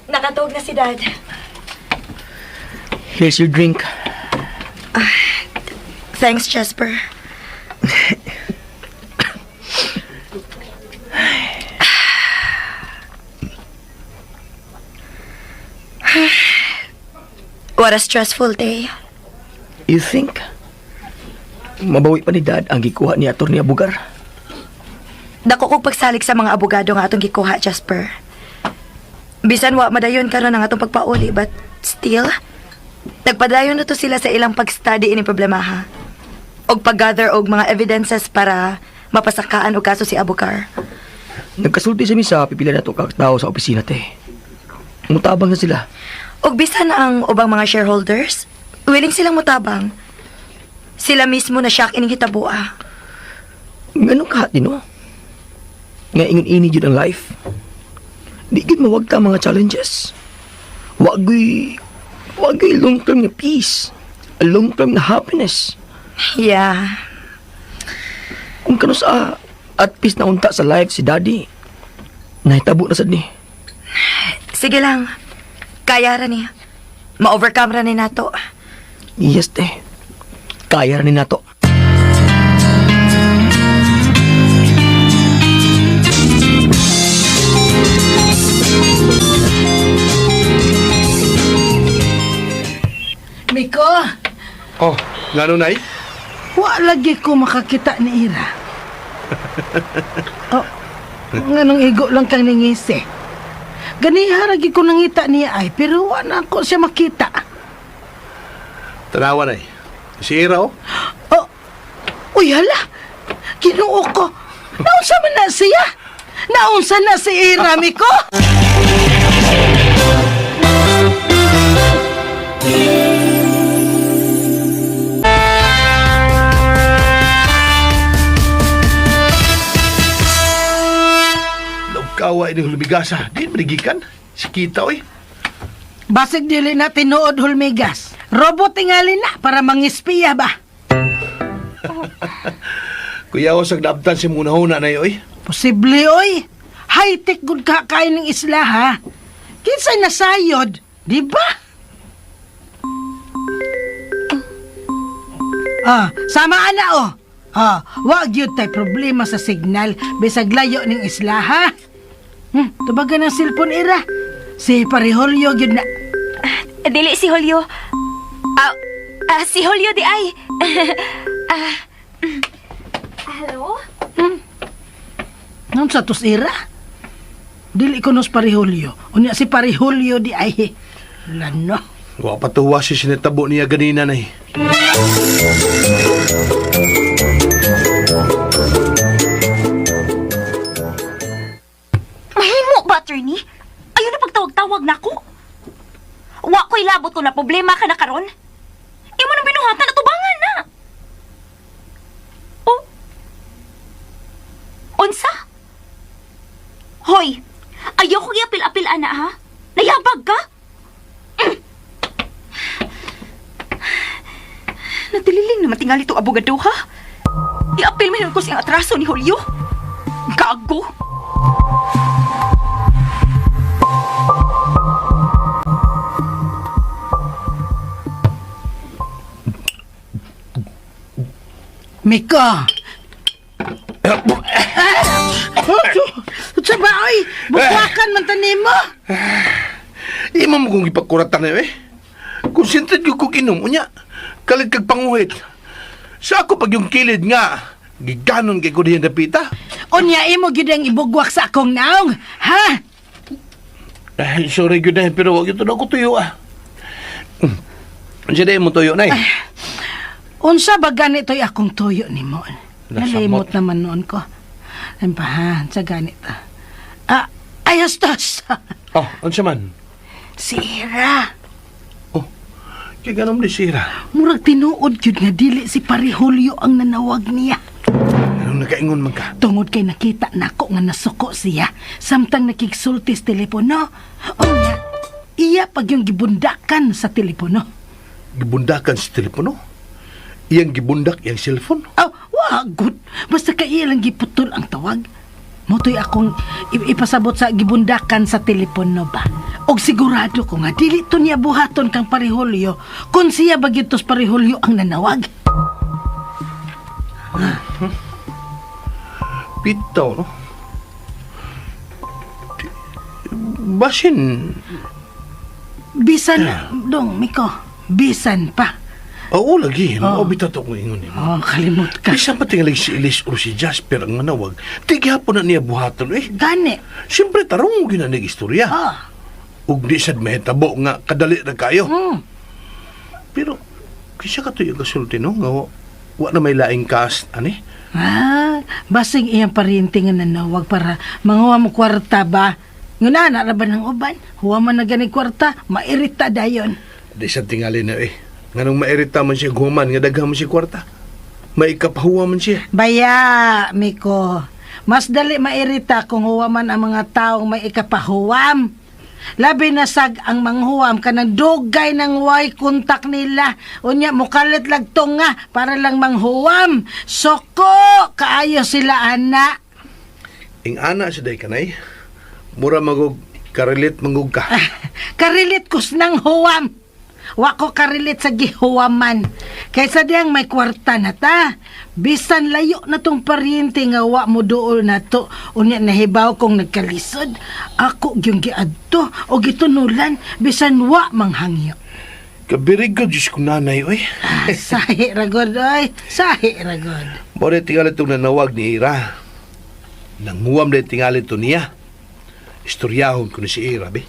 Nakatuog na si Dad. Here's your drink. Thanks, Jasper. What a stressful day. You think mabawi pa ni Dad ang gikuha ni Atty. Abugar? Dako kog pagsalig sa mga abogado nga atong gikuha, Jasper. Bisan wa madayon karon ang atong pagpauli, but still, nagpadayon na to sila sa ilang pag-study ini problema ha. Og pag-gather og mga evidences para mapasakaan og kaso si Abukar. Nagkasulti sa mi sa pipila na to ka tao sa opisina te. Mutabang na sila. Og bisan ang ubang mga shareholders, willing silang mutabang. Sila mismo na shock ining hitaboa. Ganun ka no? Nga ingon ini jud ang life. Di gid mawagta ang mga challenges. Wag gyud long term nga peace. Long term na happiness. Yeah. Kung kano sa at peace na unta sa life si Daddy. Nahitabo na sad ni. Sige lang. Kaya ra ni. Ma-overcome ra ni nato. Yes te. Kaya ra ni nato. Miko, Oh, ngano nay? wa lagi ko makakita ni Ira. Oh, nganong igo lang kang ningisi. Ganiha lagi ko nangita niya ay, pero wa na ako siya makita. Tanawa nay. Si Ira oh. Oh, uy hala, Ginoo ko. Naunsa man na siya? Naunsa na si Ira, Miko? Lugkawa ini hulmigasa. Di man gikan. Si kita oy. Basig dili na tinuod hulmigas. Robot tingali na para mangispiya ba? Kuya, wasag naabtan si muna huna na oy. Posible oy. High-tech gud ka kayo ng isla ha. Kinsay nasayod, di ba? Ah, sama ana oh. Ah, wa gyud tay problema sa signal bisag layo ning isla ha. Tubagan ang cellphone ira. Si Parehulio gyud na. Dili si Julio. Ah, si Julio di ay. Hello? Nang sa tos ira? Dili ko nos Parehulio. Unya si Parehulio di ay. Lano. Wa pa tuwa si sinetabo niya ganina nay. Mahimo ba, attorney? Ayaw na pagtawag-tawag na ako. Wa ko'y labot ko na problema ka na karon. Imo nang binuhatan at tubangan na. Oh. Unsa? Hoy, ayoko giapil-apil ana ha. Nayabag ka? Natililing naman tingali itong abogado ha. Iapil man ko siyang atraso ni Julio. Gago. Miko. Sa ba, oy? Bukwakan man tanim mo. Imo mo kong ipagkuratan na eh. Concentrate ko kong inom, unya. Kalit kag panguhit. Sa ako pag yung kilid nga, giganon kay ko diyan dapita. Unya, imo gyud ang ibugwak sa akong naong. Ha? Ay, sorry gyud na, pero wag ito na ako tuyo ah. Unsa mo tuyo nay? Unsa ba ganito'y akong tuyo ni mo? Nasamot. Nalimot naman noon ko. Ay pa, ha? Unsa ganito? Ah, ay, hostos. Oh, unsa man? Si Ira. Oh, kay ganon di sira. Murag tinuod gyud nga dili si Parehulio ang nanawag niya. Anong nakaingon man ka? Tungod kay nakita nako nga nasuko siya samtang nakigsulti sa telepono. Unya, iya pag yung gibundakan sa telepono. Gibundakan sa telepono? Iyang gibundak iyang cellphone? Aw, wa good. Basta kay iya lang giputol ang tawag. Motoy akong ipasabot sa gibundakan sa telepono ba. Og sigurado ko nga dili to niya buhaton kang Parehulio kung siya ba gyud tos Parehulio ang nanawag. Bitaw, no? Basin, Bisan dong Miko, bisan pa. oo lagi, no? Oh. Bitaw to kung ingon nimo. Oh, kalimot ka. Bisan pa tingalig si Elise or si Jasper ang manawag, tigihapon na niya buhaton, eh. Gani. Siyempre, tarong mo ginanig istorya. Ah. Ug di sad mahitabo nga kadali na kayo. Mm. Pero, kisa ka to yung kasulti, no? Nga, wa na may laing cast, ani? Ah, basing iyang paryente nga nanawag para manguha mo kwarta ba? Nguna, na ra ba ng uban? Huwa man na gani kwarta, mairita dayon. Di sad tingali na, eh. Nganong mairita man siya guman, nga daghan man siya kwarta. Maikapahuwa man siya. Baya, Miko. Mas dali mairita kung huwa man ang mga taong may ikapahuwam. Labi na sag ang manghuwam kanang dugay ng way kontak nila. Unya, mukalit lagtong nga para lang manghuwam. Soko, kaayo sila, ana. Ing ana sa day kanay, mura magog karilit mangog ka. Karilit kus ng huwam. Wa ko karilit sa gihuwaman. Kaysa diyang may kwarta na ta. Bisan layo na tong paryente nga wa mo duol na to. Unya nahibaw kong nagkalisod. Ako gyung giadto o gitunulan bisan wa manghangyo. Kabirig ka, Diyos ko nanay, oy. Ah, sahi ragod oy, sahi ragod. More tingali itong nanawag ni Ira. Nanguwam na tingali ito niya. Istoryahon ko ni si Ira, be.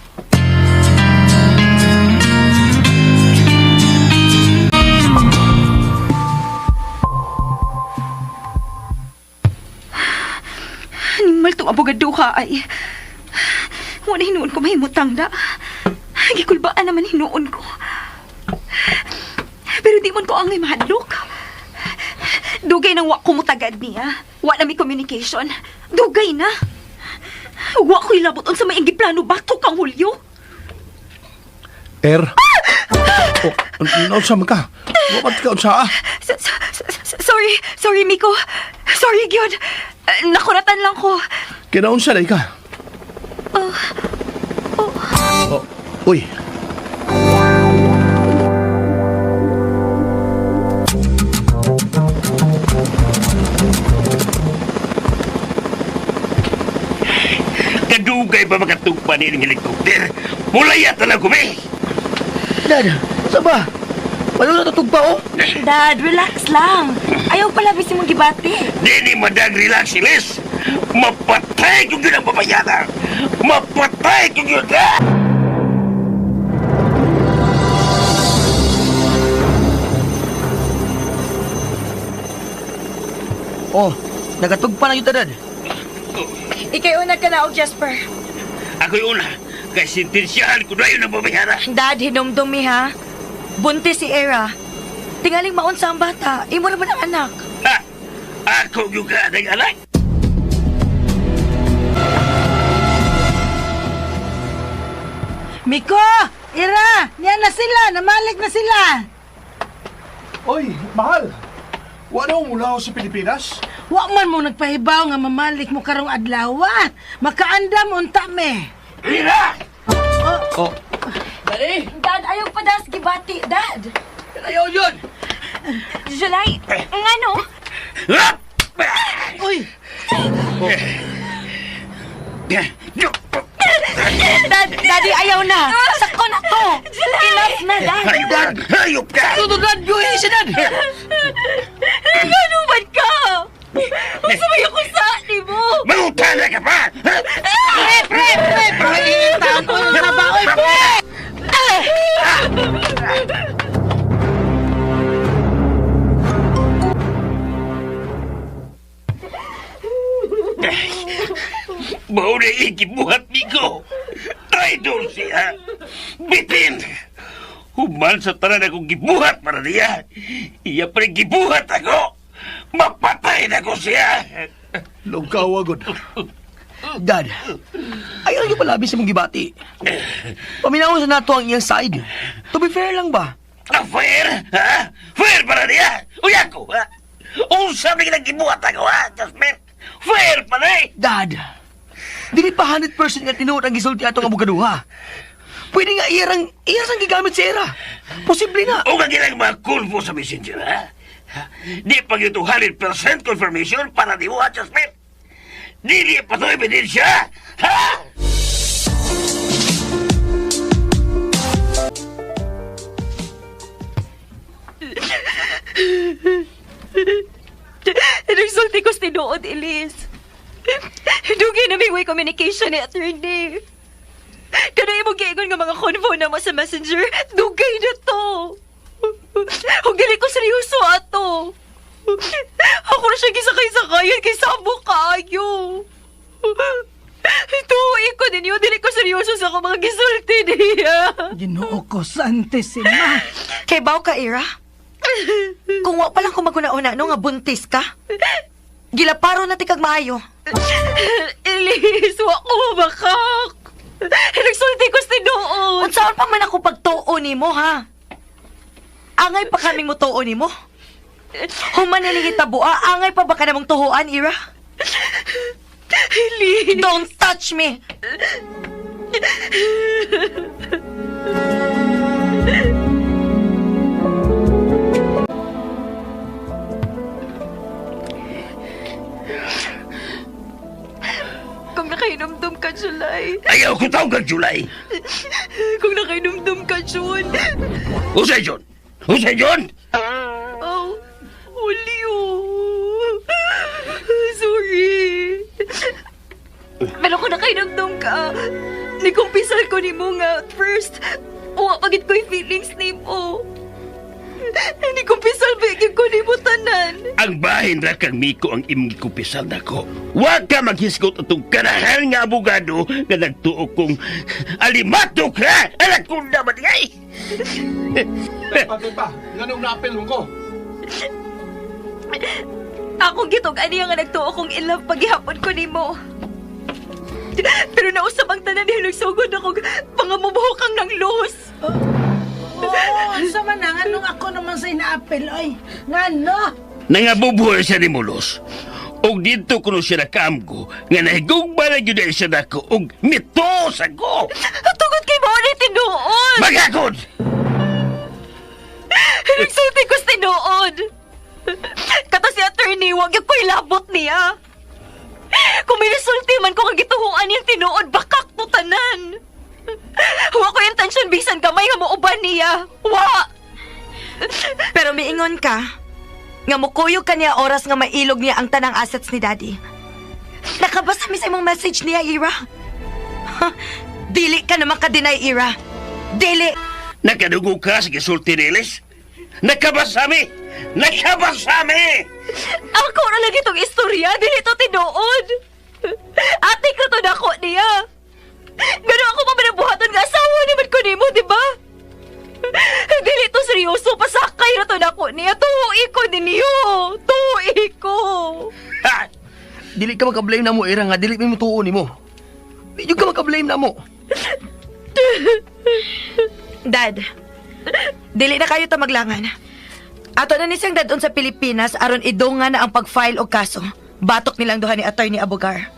Animal tong abogado ka ay. Wala hinuon ko mahimutang da. Gikulbaan naman hinuon ko. Pero di man ko angay mahadlok. Dugay nang wa ko mutagad niya. Wa na may communication. Dugay na. Wa ko ilabot unsa may giplano batok kang Hulyo. Er? Naunsa man ka? Wapat ka unsa ah? Sorry, sorry Miko. Sorry gyud. Nakuratan lang ko. Kinaunsa day ka? Oh. Uy. Kadugay pa makatugpa ni ining helikopter. Mulaya talaga kumi. Dad, sa ba? Wala na tutugpa oh. Dad, relax lang. Ayaw pala bisi mong gibati. Dili madag relax ilis. Mapatay ko yun ang babayana. Mapatay ko yun ha! Oh, nagatugpa na yun ta, Dad. Ikay una ka na, og Jasper. Ako'y una. Kay sentensyahan ko na yun ang babayana. Dad, hinumdumi ha. Buntis si Era. Tingaling maunsa ang bata. Imo naman ang anak. Ha? Ako yung ka ng anak. Miko! Ira! Niya na sila! Namalik na sila! Oy, mahal. Wala mo mula sa Pilipinas? Wa man mo nagpahibaw nga mamalik mo karong adlaw. Makaandam unta me. Ira! Oh. Daddy! Dad, ayaw pa das gibati, Dad. Ayaw yun! July, ngano? Ah! Uy! Dad, Daddy, ayaw na. Sakto na to. Enough na, Dad. Hayop ka! Hayop ka! Tuto, Dad! Buhi siya, Dad! Ngano man ka? Unsa may ako sa nimo? Mangutana ka pa! Ha? Pre, pre, pre! Pre, taon ulo na ba? Uy, pre! Mao na igibuhat niko. Traidor siya. Bitin! Human sa tanan akong gibuhat para niya. Iya pa rin gibuhat ako. Mapatay na ko siya. Lungkawa gud. Dad, ayaw yung palabi sa mong gibati. Paminawon sa nato ang iyang side. To be fair lang ba? Ah, fair? Ha? Fair para niya? Uy ako, ha? Unsa may gibuhat ako, ha? Jasmine? Fair pa na eh! Dad, dili pa 100% nga tinuod ang gisulti atong abogaduha. Pwede nga iyarang, iyarang gigamit sa era. Posible na. O kang mga kulpo sa messenger, ha? Di pa gyud 100% confirmation para di mo, ha, Jasmine? Dili pa to ebidensya, ha? Nagsulti ko sa tinuod, Elise. Dugay na may way communication ni attorney. Kada imong giingon nga mga convo na mo sa messenger, dugay na to. Kung dili ko seryoso ato. Ako na siya gisakay-sakayan kay sabo kaayo. Tuwi ko ninyo, dili ko seryoso sa akong mga gisulti niya. Ginoo ko, Santissima. Kay baw ka, Ira. Kung wa pa lang ko maguna-una, no, nga buntis ka. Gilaparo na tikag maayo. Elise, wa ko mabakak. Nagsulti ko sa tinuod. Unsaon pa man ako pagtuo nimo, ha? Angay pa kaming mutuo nimo? Human niling hitabua, angay pa ba ka namong tuhuan, Ira? Elise. Don't touch me! Kung nakainomdom ka, July. Ayaw ko tawag kang July. Kung nakainomdom ka, June. Usay, John! Usay, John! Oh, Julio. Sorry. Pero kung nakainomdom ka, nikumpisal ko nimo nga at first, uwa pagit ko yung feelings nimo. Nikumpisal ba ko nimo tanan. Ang bahin ra kang Miko ang imong gikupisal nako. Wa ka maghisgot atong kanahan nga abogado nga nagtuo kong alimato ka. Anak ko naman ay. Pati pa, nganong naapil mo ko? Ako gitog ani nga nagtuo kong in love paghihapon ko nimo. Pero nausap ang tanan niya nagsugod ako pangamubuhok ang nang los. Oo, unsa man na, nganong ako naman sa inaapil, oy. Ngano? Nangabubuhay siya ni Mulos. Og dito kuno siya nakaamgo nga nahigugma na gyud ay siya nako og mituos ako. Tungod kay mao ni tinuod. Magakod! Nagsulti ko sa tinuod. Kato si attorney, wag yung ko'y labot niya. Kung may nasulti man ko kang gituhuan niyang tinuod, bakak to tanan. Wa ko intensyon bisan gamay nga muuban niya. Wa! Pero miingon ka, nga mukuyog ka niya oras nga mailog niya ang tanang assets ni Daddy. Nakabasa mi sa imong message niya, Ira. Ha, dili ka na maka-deny, Ira. Dili! Nakadugo ka sa gisulti ni Elis? Nakabasami! Nakabasami! Ako ra lagi tong istorya, dili to tinuod. Ate ko to nako niya. Gano ako pa manabuhaton nga asawa naman ko nimo, di ba? Dili to seryoso, pasakay ra to nako niya. Tuoi ko ninyo. Tuoi ko. Ha! Dili ka maka-blame na mo, Ira, nga dili mi mutuo nimo. Di jud ka maka-blame na mo. Dad, dili na kayo tamaglangan. Ato na ni siyang dadon sa Pilipinas aron idungan na ang pag-file og kaso. Batok nilang duha ni Attorney Abogar.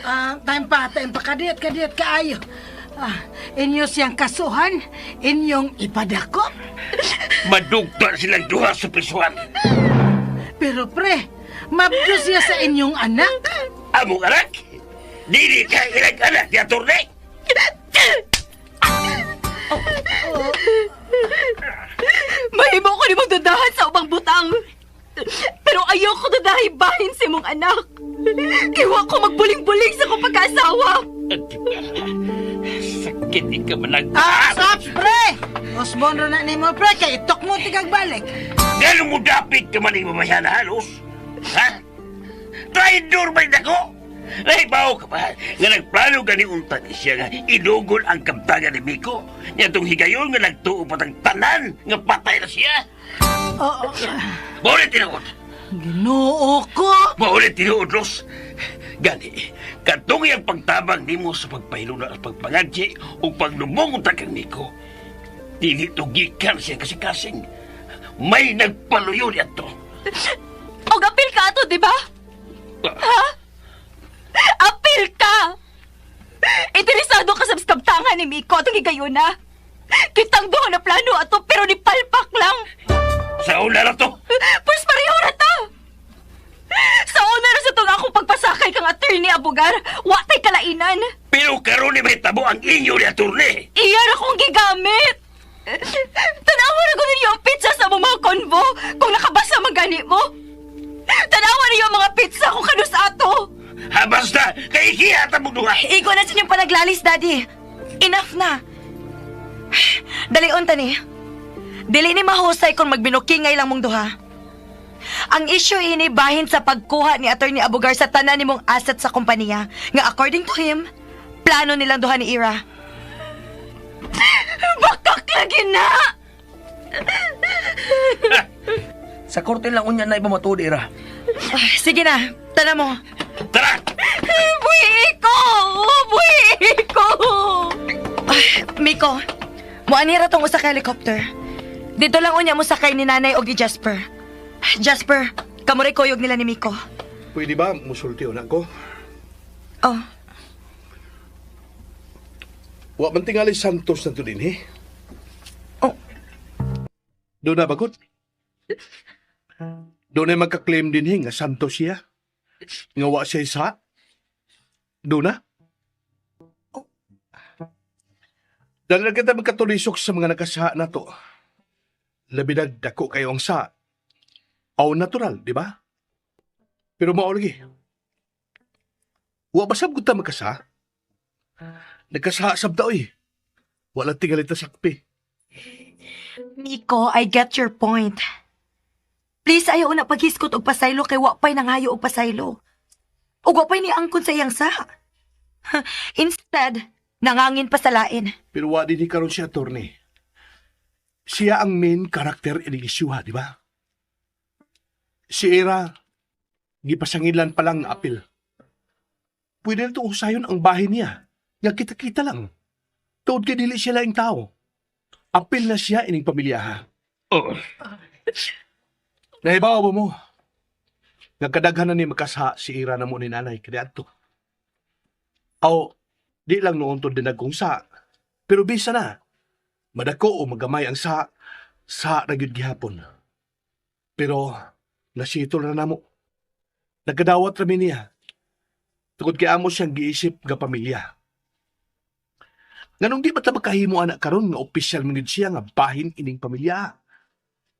Ah, time pa, kadiyot, kadiyot kaayo. Ah, inyo siyang kasuhan, inyong ipadakop. Madugta silang duha sa prisuhan. Pero pre, mabdo siya sa inyong anak. Among anak? Dili ka ilang anak ni attorney? Mahimo ko nimong dudahan sa ubang butang. Pero ayoko dudahay bahin sa imong anak. Kiwa ko magbuling-buling sa kong pagkaasawa. Sakit ikaw manag... Ah, stop, pre! Osbon ra na nimo, pre, kay itok mo tigag balik. Gano'n mo dapit ka man mamayana halos? Ha? Traidor ba ako? Nahibaw ka ba nga nagplano gani untag siya nga idugol ang kaptagan ni Miko? Niya itong higayon nga nagtuo patang tanan nga patay na siya. Oo. Maulit tinuod. Ginoo ko. Maulit tinuod, Ros. Gani, katong iyang pagtabang nimo sa pagpahiluna at pagpangadji o paglumong untag kang Miko, dili to gikan siya kasi-kasing. May nagpaluyo niya to. Og apil ka ato, di ba? Ha? Apil ka! Interesado ka sa kabtangan ni Miko atong higayon na. Kitang duha na plano ato pero ni palpak lang. Sa una na to. Pwes pareho ra ta. Sa una ra sa tong akong pagpasakay kang attorney abogar, wa tay kalainan. Pero karon ni may tabo ang inyo ni attorney. Iya ra kong gigamit. Tanawa ra gud ninyo ang pizza sa among mga konvo kung nakabasa man gani mo. Tanawa ninyo ang mga pizza kung kanus ato. Ha, basta, kay ikiya ta mo duha. Igo na sa inyong panaglalis, Daddy. Enough na. Dalion tani. Dili ni mahusay kung magbinukingay lang mong duha. Ang issue ini bahin sa pagkuha ni Attorney Abogar sa tanan nimong asset sa kompanya nga according to him, plano nilang duha ni Ira. Bakak lagi na! Sa korte lang unya na ipamatuod, Ira. Ah, sige na, tana mo. Tara! Buhi ko! Buhi ko! Ay, Miko, muanira tong usa ka helicopter. Dito lang unya mo sakay ni Nanay og ni Jasper. Jasper, kamuray kuyog nila ni Miko. Pwede ba musulti na ko? Oh, Wa man tingali Santos na to din, eh. Oh. Doon na bagot. Doon na magka-claim din, eh, nga Santos siya. Nga wa siya isa. Doon na. Dahil na kita magkatulisok sa mga nakasaha na to. Labi na dako kayo ang sa. Aw natural, di ba? Pero mao lagi. Wa ba sab ta magkasaha? Nagkasaha sab ta oy. Wala tingali ta sakpi. Miko, I get your point. Please ayaw na paghiskot og pasaylo kay wa pay nangayo og pasaylo. Ug wa pay ni angkon sa iyang sa. Instead, nangangin pa sa lain. Pero wa din karon si attorney. Siya ang main character ining isyuha, di ba? Si Era, gipasangilan pa lang ang apil. Pwede na itong usayon ang bahay niya. Nga kita-kita lang. Tuod kay dili siya laing tao. Apil na siya ining pamilya ha. Oh, Nahibaw ba mo? Nagkadaghan na ni makasa si Ira na mo ni nanay kaniadto. Aw, di lang noon to dinagkong sa. Pero bisa na. Madako o magamay ang sa, sa ra gyud gihapon. Pero nasitol na namo. Nagkadawat ra mi niya. Tungod kay amo siyang giisip nga pamilya. Nganong di ba ta makahimo anak karon nga opisyal man gyud siya nga bahin ining pamilya?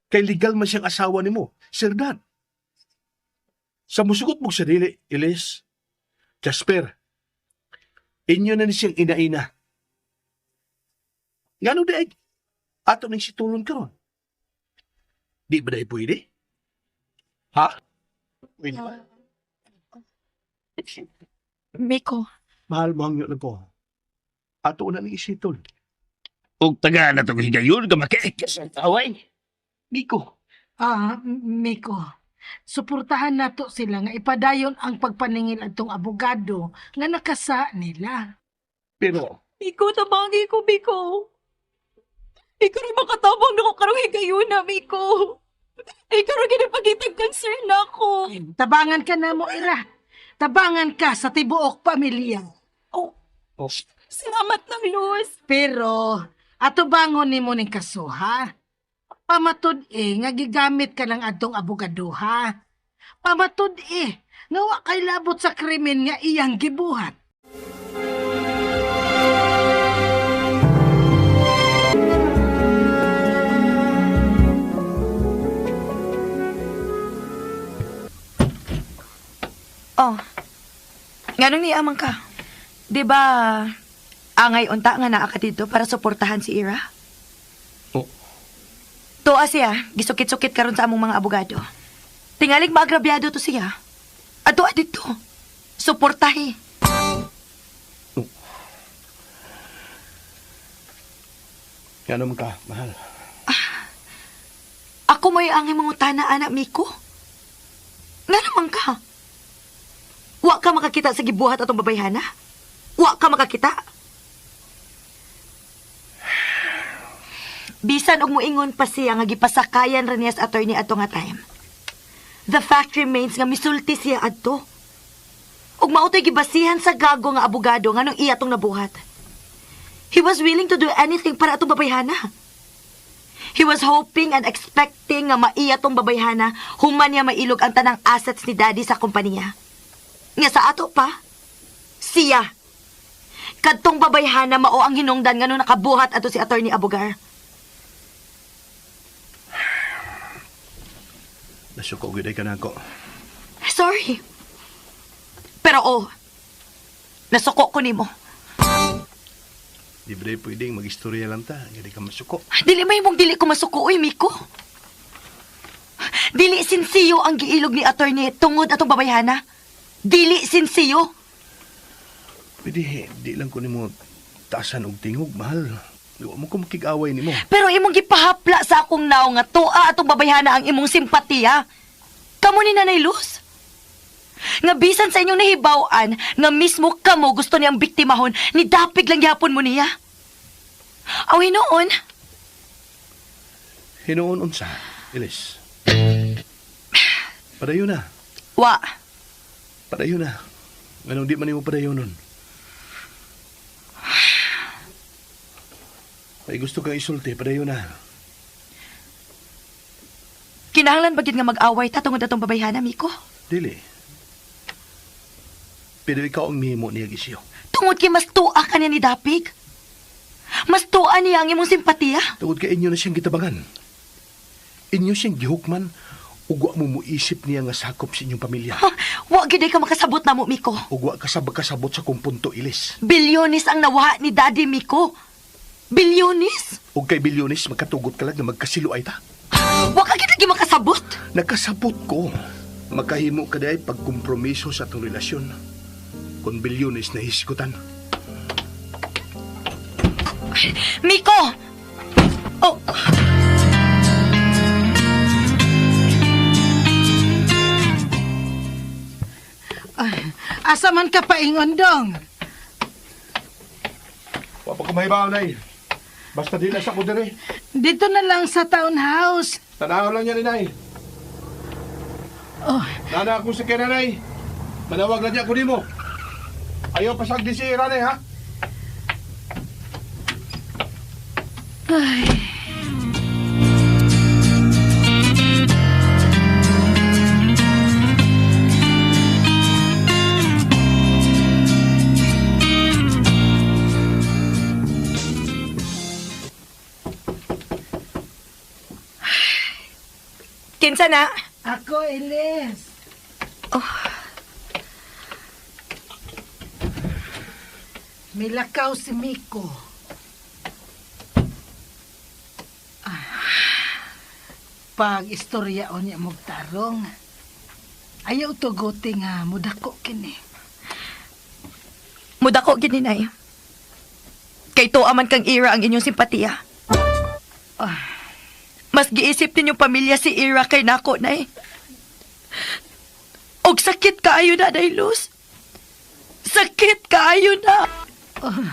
Kay legal man siyang asawa nimo, Sir Dan. Sa musugot mong sarili, Elise, Jasper, inyo na ni siyang ina-ina. Ngano di ay ato ning situlon karon? Di ba dahil pwede? Ha? Pwede ba? Miko, Mahal mo ang yun ko. Ato na ning isitol. ug taga na tong higayon nga makiikas ang away. Miko, Ah, Miko, suportahan nato sila nga ipadayon ang pagpaningil atong abogado nga nakasa nila. pero Miko, tabangi ko, Miko. Ikaw rin makatabang na ko karong higayon na, Miko. Ikaw rin ginapagitag concern na ako. Tabangan ka na mo, Ira. Tabangan ka sa tibuok pamilya. Oh, oh, salamat ng Luz. Pero, ato bangon nimo ning kasuha. Pamatud eh, nga gigamit ka ng adtong abogado ha. Pamatud eh, nga wa kay labot sa krimen nga iyang gibuhat. Oh. Nganong niamang ka? Di ba, angay unta nga naa ka dito para suportahan si Ira? Oh. Tuwa siya, gisukit-sukit karon sa among mga abogado. Tingalig maagrabyado to siya. Ato dito. Suportahi. ngano man ka, mahal. Ako mo'y angay mangutana, anak Miko. Nga naman ka. Wa ka makakita sa gibuhat atong babayhana? Wa ka makakita? Bisan og moingon pa siya nga gipasakayan ra niya sa attorney ato nga time. The fact remains nga misulti siya adto. Ug mao to'y gibasihan sa gago nga abogado nganong iya tong nabuhat. He was willing to do anything para atong babayhana. He was hoping and expecting nga maiya tong babayhana human niya mailog ang tanang assets ni Daddy sa kompanya. Nga sa ato pa, siya. Kadtong babayhana mao ang hinungdan ngano nakabuhat ato si Attorney Abogar. Nasuko gyud ay ka nako. Sorry. Pero oh, nasuko ko nimo. Di ba dahil pwedeng mag-istorya lang ta, nga di ka masuko. Dili may mong dili ko masuko, oy, Miko. Dili sinsiyo ang giilog ni attorney tungod atong babayhana. Dili sinsiyo. Pwede, di lang ko nimo taasan og tingog, mahal. Di wa mo ko makig-away nimo. Pero imong gipahapla sa akong naong nga tuwa atong babayhana ang imong simpatiya. Kamo ni Nanay Luz. Nga bisan sa inyong nahibaw-an, nga mismo kamo gusto niyang biktimahon, ni dapig lang gihapon mo niya. Aw hinuon, Hinuon unsa, Elis. Padayon na, wa, padayon na. Anong di man nimo padayon nun? Ay gusto kang isulti, padayon na. Kinahanglan ba gyud nga mag-away ta tungod atong babayhana, Miko? Dili. Pero ikaw ang mihimo niya isyo. Tungod kay mas tuwa ka niya ni Dapig. Mas tuwa niya ang imong simpatiya. Tungod kay inyo na siyang gitabangan. Inyo siyang gihukman ug wa mo muisip niya nga sakop sa inyong pamilya. Ha, wa gyud ay ka makasabot namo, Miko. Ug wa ka sa kasabot sa kung punto ilis. Bilyones ang nawaha ni Daddy, Miko. Bilyones? Ug kay bilyones magkatugot ka lang na magkasilo ay ta. Wa ka gyud lagi makasabot. Nakasabot ko. Magkahimo ka day pagkompromiso sa atong relasyon. Kung bilyones na hisgutan. Miko! Oh! Ay, asa man ka paingon dong? Wa pa ko mahibaw, nay. Basta di na sa ko diri. Dito na lang sa townhouse. Tanaw lang yan, inay. Oh. Nana ako si Kenanay. Manawag na niya ko nimo. Ayaw pasag di si Ranay, ha? Ay. Kinsa na? Ako, Elis. Oh. Milakaw si Miko. Ah. Pag istorya o niya magtarong, ayaw tuguti nga mudako kini. Mudako gid ni Nay. Kay tuwa man kang Ira ang inyong simpatiya. Ah. Mas giisip ninyong pamilya si Ira kay nako, Nay. Og sakit kaayo na, Nay Luz. Sakit kaayo na. Ah.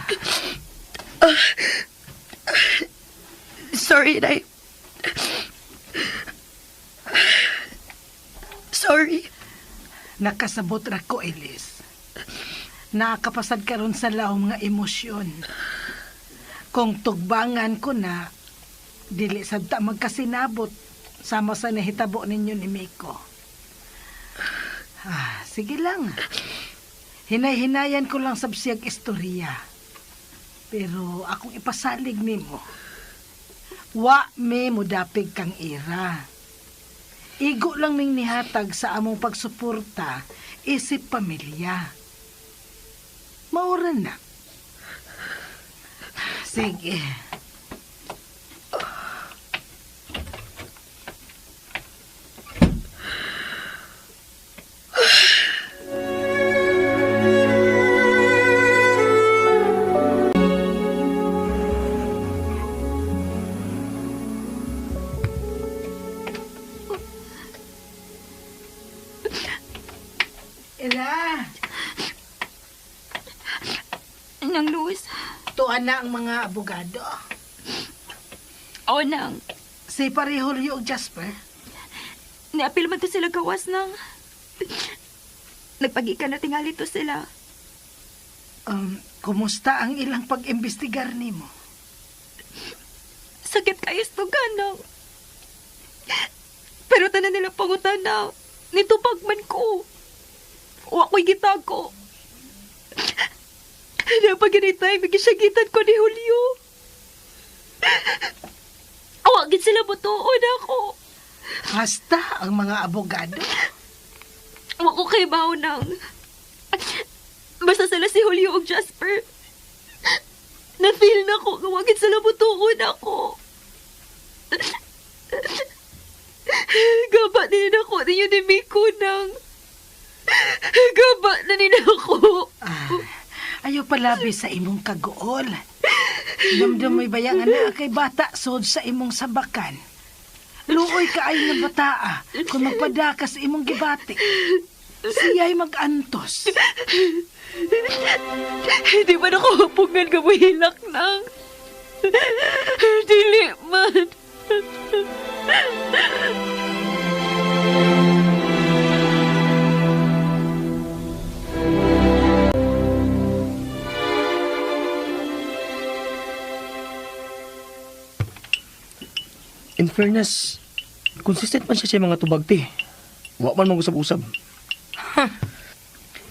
Sorry, Nay. Sorry. Nakasabot ra ko, Elis. Nakapasad karon sa laom nga emosyon. Kung tugbangan ko na, dili sad ta magkasinabot sama sa nahitabo ninyo ni Miko. Ah, sige lang. Hinay-hinayan ko lang sab siyag istorya. Pero akong ipasalig nimo. Wa me mudapig kang Ira. Igo lang ning nihatag sa among pagsuporta isip pamilya. Maura na. Sige. Ira, Nang Luz. Tuan na ang mga abogado. O nang. Si Pare Julio ug Jasper. Niapil man to sila gawas nang. Nagpag-ika na tingali to sila. Kumusta ang ilang pag-imbestigar nimo? Sakit kayo sa nang. Pero tanan nila pangutana. Nitupag man ko. O ako'y gitago. Napaginitay, magisagitan ko ni Julio. Awagin sila butuon ako. Hasta ang mga abogado. Wa ko kay nang. Basta sila si Julio ug Jasper. Na-feel na ko, wagin sila butuon ako. Gaba din ako ninyo ni Miko nang. Gaba na nila ako. Ah, ayaw palabi sa imong kaguol. Damdam may bayang anak kay bata sod sa imong sabakan. Luoy ka ay nga bataa kung magpadaka sa imong gibati. Siya'y mag-antos. Hindi man ako hapungan ka hilak nang. Dili man. In fairness, consistent man siya sa mga tubag, te. Wa man mag-usab-usab.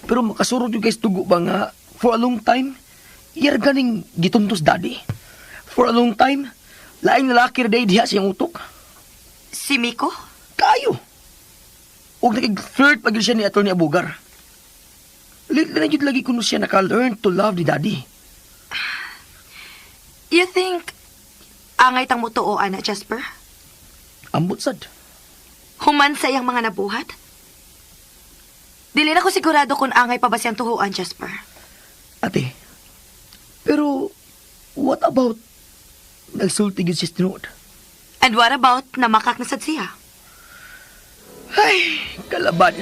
Pero makasurot yung guys dugo ba nga, for a long time, iyar ganing gituntos daddy. For a long time, laing lalaki ra day diha sa iyang utok. Si Miko? Kayo! Og nakig-flirt pag siya ni Atty. Abugar. Lately na jud lagi kuno siya naka-learn to love ni daddy. You think angay tang mutuo, ana, Jasper? Ambot sad. Human sa iyang mga nabuhat? Dili na ko sigurado kung angay pa ba siyang tuhuan, Jasper. Ate, pero what about nagsulti gyud siya sa tinuod? And what about namakak na sad siya? Ay, kalaban.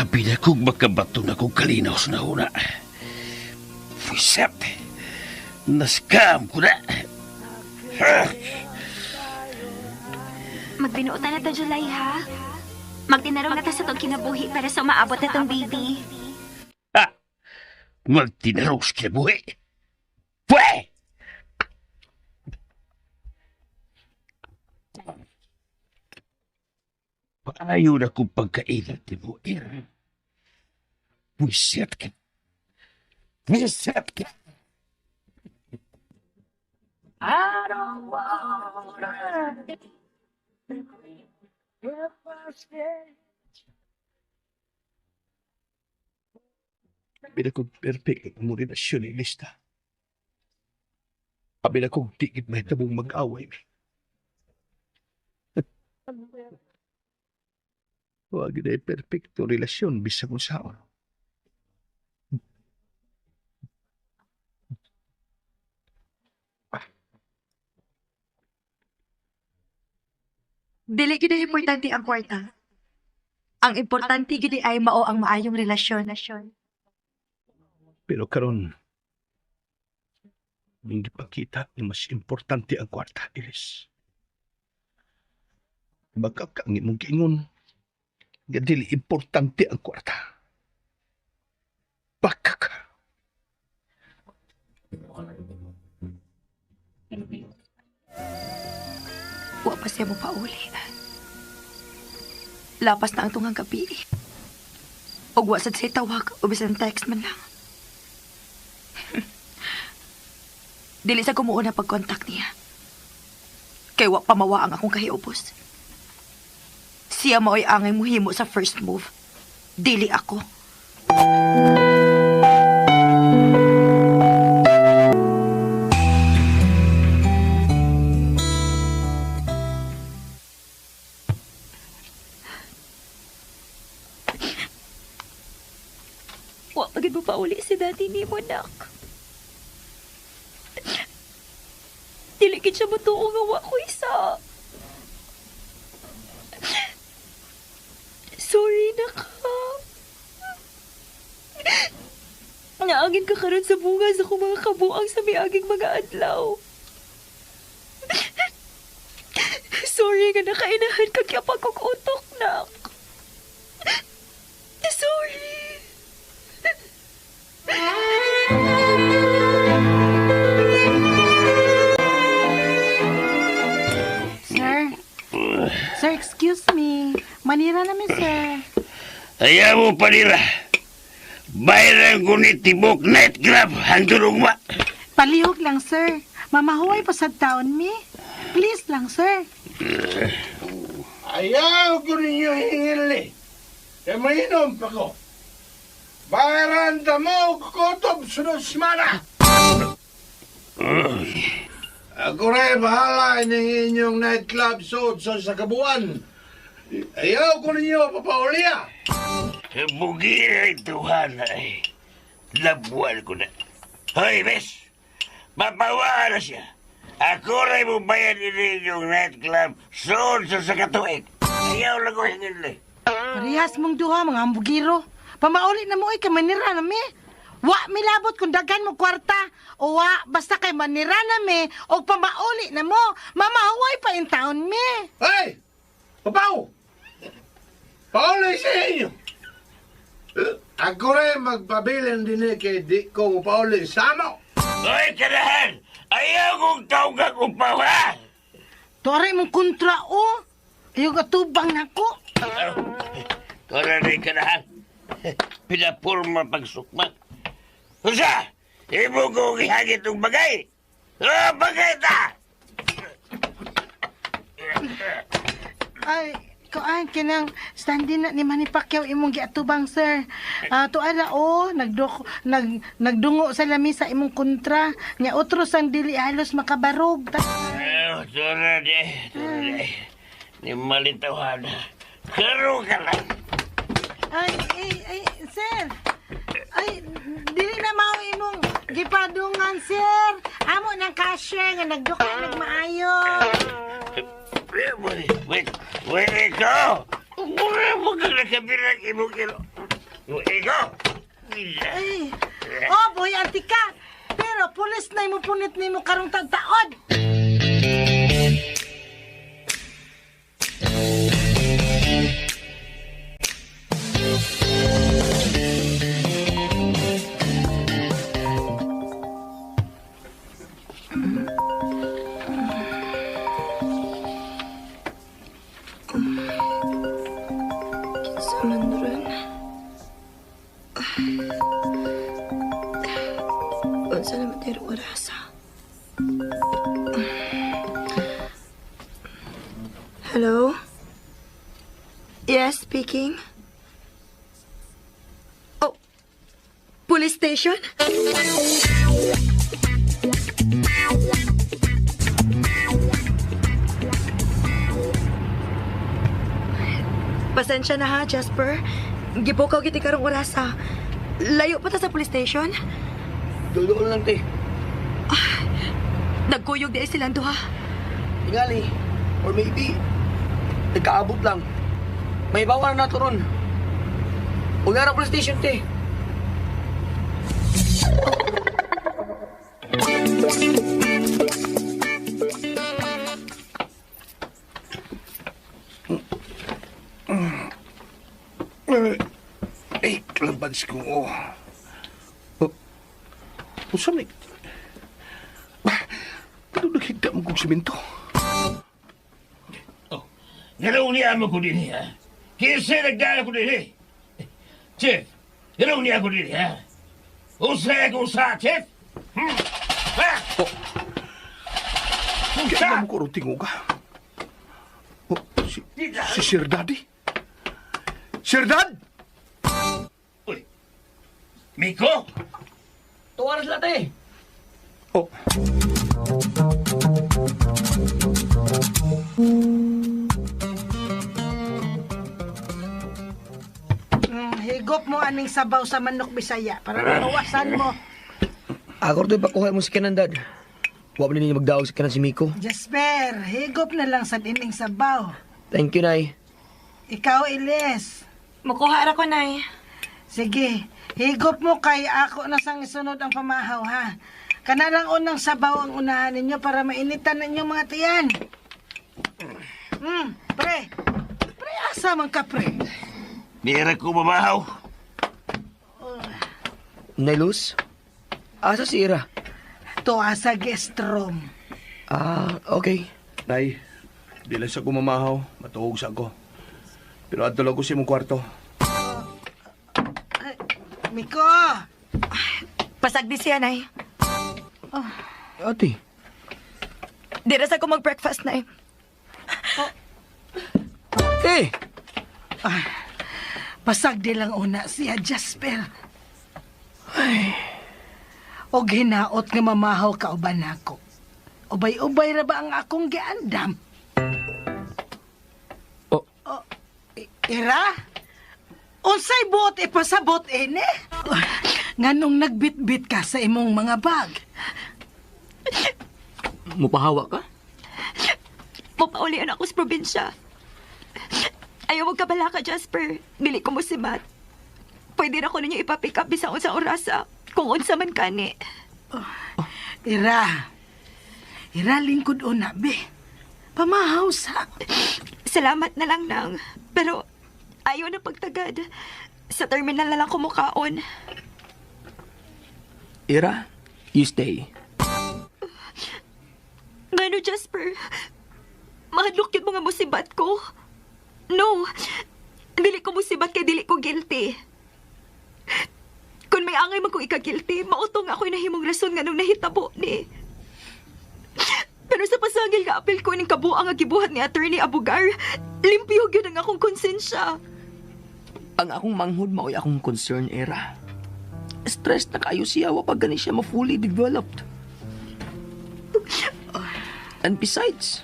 Abi na kong makabato na kong kalinaw sa nahuna. Fwisat! Naskam ko na! Magbinuotan na ta, July, ha? Magtinarong na ta sa tong kinabuhi para sa umaabot na tong baby. Ha! Magtinarong sa kinabuhi! Pwe! Paayo na kong pagkailat ni mo, Ira. Pwisit ka. Pwisit ka. I don't wanna if I stay. Abi na kong perfect ang among relasyon ni Lista. Abi na kong di gid mahitabong mag-away. Wa gid ay perfecto relasyon bisag unsaon. Dili gid ay importante ang kwarta. Ang importante gid ay mao ang maayong relasyon. Pero karon hindi pa kita ni mas importante ang kwarta, Iris. Baka ka ang imong giingon nga dili importante ang kwarta. Baka ka. Wa pa siya mo pauli. Lapas na ang tungang gabi. Og wa sad siya tawag o bisan text man lang. Dili sa kumuuna pag-contact niya. Kay wa pa mawa ang akong kahiubos. Siya mao'y angay muhimo sa first move. Dili ako. Wa pa gid mo pauli si daddy nimo, nak. Dili gid siya motuo nga wa ko isa. Sorry nak. Ha. Naangin ka karon sa bunga sa akong mga kabuang sa miaging mga adlaw. Sorry nga nakainahan ka kaya pag utok, nak. Sorry. Sir? Sir, excuse me. Manira namin, sir. Ayaw mo panira. Bayaran ko ni Tibok Nightclub hangtod ugma. Palihog lang, sir. Mamahuay pa sa taon mi. Please lang, sir. Ayaw ko ninyo hingili. E mainom pa ko. Bayaran ta mo kutob sunod semana. Ako rin bahala inyong inyong nightclub suot sa kabuan. Ayaw ko ninyo papauliya. Bugi ay tuhan ay. Labuan ko na. Hoy, bes! Mapawaan na siya. Ako rin mo bayad inyong nightclub suot sa katuig. Ayaw lang ko hingili. Parehas mong duha, mga ambugiro. Pamauli na mo, oy, kay manira na mi. Wa milabot kung daghan mo kwarta. O wa, basta kay manira na mi, o pamauli na mo. Mamahuay pa in taon mi. Hey! Papaw! Pauli sa inyo! Ako rin magpabilin din eh kay di ko pauli sa amo. Hoy, kanahan! Ayaw kong tawag upaw, ha? Tuwari mong kontra, o. Ayaw katubang nako. Tora rin kanahan. Pinapurma pagsukma. Usa! Imo ko gihagit og bagay! Ah, bagay ta! Ay, kuan kinang standing na ni Manny Pacquiao imong giatubang, sir. Ah, tuara o nagduk nag nagdungo sa lamisa imong kontra nya otro sang dili halos makabarog. Eh, tora di. Tora di. Ni malitawan. Karo ka lang. Ay, ay, ay, sir. Ay, dili na mao imong gipadungan, sir. Amo ng cashier nga nagduka nagmaayo. Wait, wait, wait, ikaw! Mura mo ka nakabirang imong kilo. Ego! Ay. Oh, boy, antika. Pero pulis na imo punit nimo karong tagtaod. Kinsa man ron? Unsa naman tayo orasa? Hello? Yes, speaking. Oh, police station? Pasensya na ha, Jasper. Gipukaw giti karong orasa. Layo pa ta sa police station. Doon lang, te. Nagkuyog di ay silang duha. Tingali. Or maybe, nagkaabot lang. May bawal na to ron. Huwag na police station, te. Ay, kalabans ko. Oh. Oh. Unsa man? Pero naghigda mo kong simento. Oh, Galaw niya mo ko din, ha? Kinsa nagdala ko din, eh? Chief, galaw niya ko din, ha? Usa ko sa, Chief? Hmm? Ha? Oh. Kaya mo ko ron tinguga. Oh, si Sir Daddy. Sir Dad! Uy, Miko? Tuwa na sila, te. Oh. Higop mo aning sabaw sa manok Bisaya para mabawasan mo. Ako rin pakuha mo si Kenan, Dad. Huwag mo ninyo magdaog sa Kenan si Miko. Jasper, higop na lang sa ining sabaw. Thank you, Nay. Ikaw, Iles. Mukuha ra ko, Nay. Sige, higop mo kay ako na sang isunod ang pamahaw, ha? Kana lang unang sabaw ang unahan ninyo para mainitan ninyong mga tiyan. Pre. Pre, asa man ka, pre? Nira ko mamahaw. Nay Luz, asa si Ira? To asa guest room. Ah, okay. Nay, di lang sa kumamahaw. Matuog sa ako. Pero adto lang ko sa imong kwarto. Miko! Pasagdi siya, Nay. Ate, Di ra sa ko mag-breakfast, Nay. eh! Pasagdi lang una siya, Jasper. Ay. Og hinaot nga mamahaw ka uban nako. Ubay-ubay ra ba ang akong giandam? Oh. Oh, Ira? Unsay buot ipasabot ini? Nganong nagbitbit ka sa imong mga bag? Mupahawa ka? Mapaulian ako sa probinsya. Ayaw mo kabala ka, Jasper. Dili ko mo si Matt. Pwede na ko ninyo ipapick up bisan unsa orasa. Kung unsa man kani. Ira. Ira, lingkod una, be. Pamahaw sa. Salamat na lang nang. Pero ayaw na pagtagad. Sa terminal na lang kumukaon. Ira, you stay. Ngano, Jasper? Mahadlok yun mga musibat ko. No. Dili ko musibat kay dili ko guilty. Kung may angay man kong ika-guilty, mauto nga ako'y nahimong rason nga nung nahitabo ni. Pero sa pasangil nga apel ko ning kabuang nga gibuhat ni Attorney Abugar, limpyo gyud ang akong konsensya. Ang akong manghod mao'y akong concern, Era. Stress na kayo siya, wa pa gani siya ma-fully developed. And besides,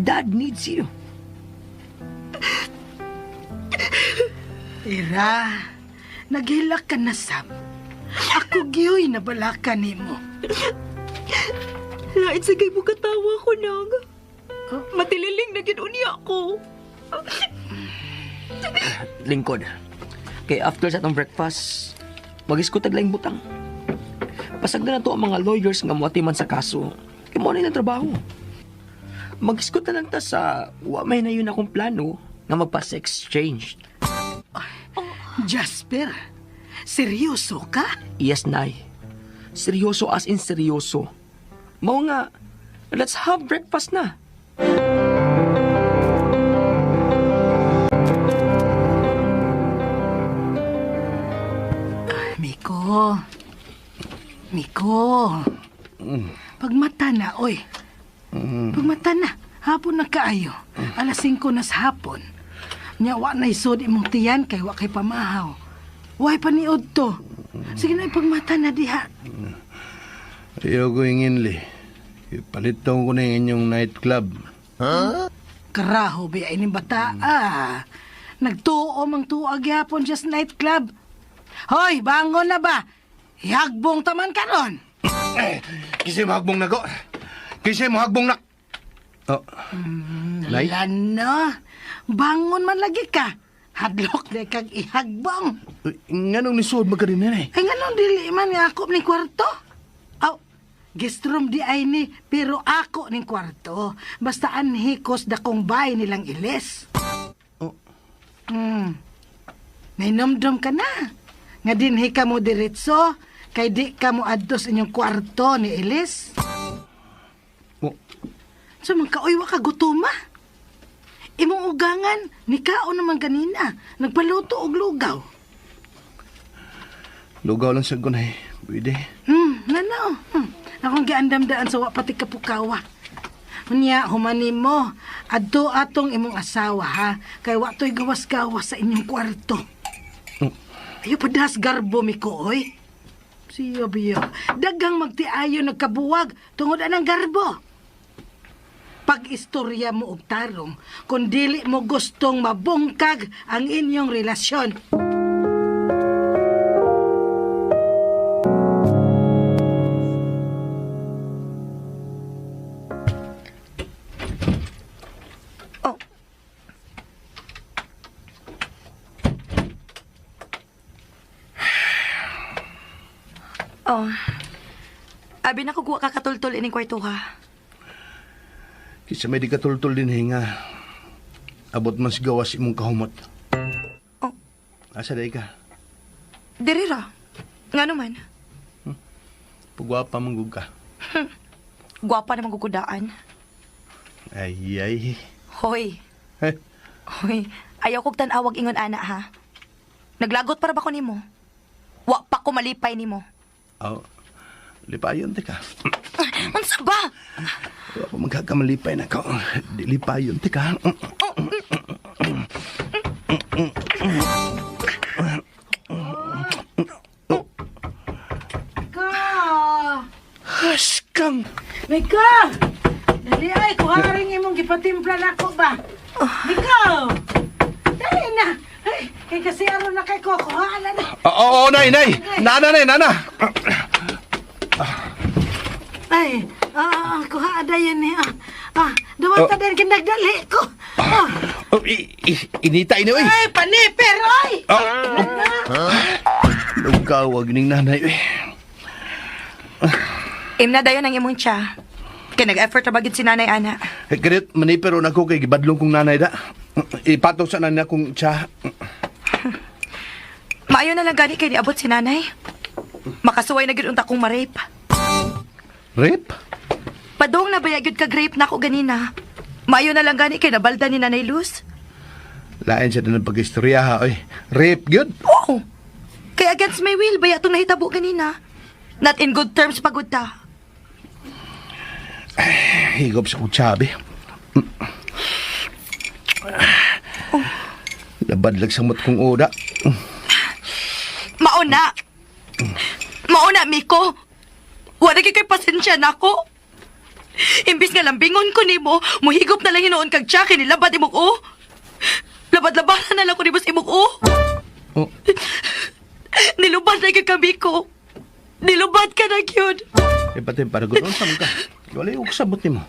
Dad needs you. Ira, naghilak ka na, Sam. Ako giyoy nabalaka nimo. Lain sa kay katawa ko nang. Matililing na gid unya ko. Lingkod, Kay after sa atong breakfast, mag-iskutag lang butang. Pasagdan na to ang mga lawyers nga muati man sa kaso. Kay mo na ilang trabaho. Mag-iskut na lang ta sa wa may na yun akong plano nga magpa-sex change. Jasper, seryoso ka? Yes, Nay. Seryoso as in seryoso. Mao nga, let's have breakfast na. Miko. Miko. Pagmata na, oy. Pagmata na. Hapon na kaayo. Alas 5 na sa hapon. Nya wa na isod imong tiyan kay wa kay pamahaw. Way paniod to. Sige na, pagmata na diha. Ayaw ko inginli. Ipalitong ko na yung inyong nightclub. Karaho ba ining bata? Ah. Nagtuo mang tuag gyapon siya sa nightclub. Hoy, bangon na ba? Ihagbong taman karon. Eh, Kisay mo hagbong na ko. Kisay mo hagbong na... Oh. Nay? Lano, bangon man lagi ka. Hadlok na kag ihagbong. Uy, Nganong nisuod magkarin na eh? Ay, nganong dili man nga ako ning kwarto? Aw, guest room di ay ni, pero ako ning kwarto. Basta anhikos dakong bay nilang ilis. Oh. Nainomdom ka na. Nga dinhi ka mo diretso, kay di ka mo adtos inyong kwarto ni Elis. Oh. So man kaoy wa ka gutuma. Imong ugangan, ni kaon naman ganina. Nagpaluto og lugaw. Lugaw lang sa gunay. Pwede. Nano. Akong giandam-daan sa wa pati kapukawa. Unya, humani mo. Adto atong imong asawa, ha? Kay wa to'y gawas-gawas sa inyong kwarto. Ayo padas garbo, Miko, oy. Siyo, biyo. Dagang magtiayo nagkabuwag tungod anang garbo. Pag-istorya mo og tarong, kung dili mo gustong mabungkag ang inyong relasyon. Oh. Oh. Abi na kukuha ka katultol ining kwarto ha. Kisa may di katultul din hinga. Abot man sa gawas imong kahumot. Oh. Asa day ka? Diri ra. Nga naman. Pugwapa manggug ka. Gwapa naman gugudaan. Ay, ay. Hoy. Eh, Hoy. Ayaw kog tan-awag ingon ana ha. Naglagot para ba ko nimo? Wa pa ko malipay nimo. oh. Lipayon te ka. Unsa ba? Wa pa magkakamalipay na ka. Di lipayon te ka. Miko! Haskang! Miko! Dali ay, kuha rin imong gipatimpla na ako ba? Miko! Dali na! Ay, kay kasi aron na kay ko, kuha na na. Oo, oo, nay, nay! Nana, nay, nana! Ay, kuha dayon ni. Duwata din kinagdali ko. Ah. Oh, inita ini, oy! Ay, paniper, oy! Oh, oh. Lugawag ning nanay, oy. Imna dayon ang imong tiya. Kay nag-effort ra ba gid si nanay ana. Eh, Karit, manipero na ko kay gibadlong kong nanay da. Ipatong sa nanay kong tsa. Maayo na lang gani kay niabot si nanay. Makasuway na gyud unta kong ma-rape. Rape? Padong na baya gyud ka grape nako ganina. Maayo na lang gani kay nabalda ni Nanay Luz. Lain siya din ang pag-istorya ha, oy. Rape, gyud. Oo. Kay against my will baya itong nahitabo ganina. Not in good terms pagod ta. Higop sa kong tsabi. Nabadlag sa mot kong oda. Mauna. Mauna, Miko. Wala kay pasensya nako. Imbis nga lambingon ko nimo, muhigop na lang hinuon kag tiya kay nilabad imong o. Labad-labanan na lang ko nimo sa imong o. Oh. Nilubad na kay kami ko. Nilubad ka na gyud. Eh, pati para ganoon sa ka. Wala yung kasabot nimo.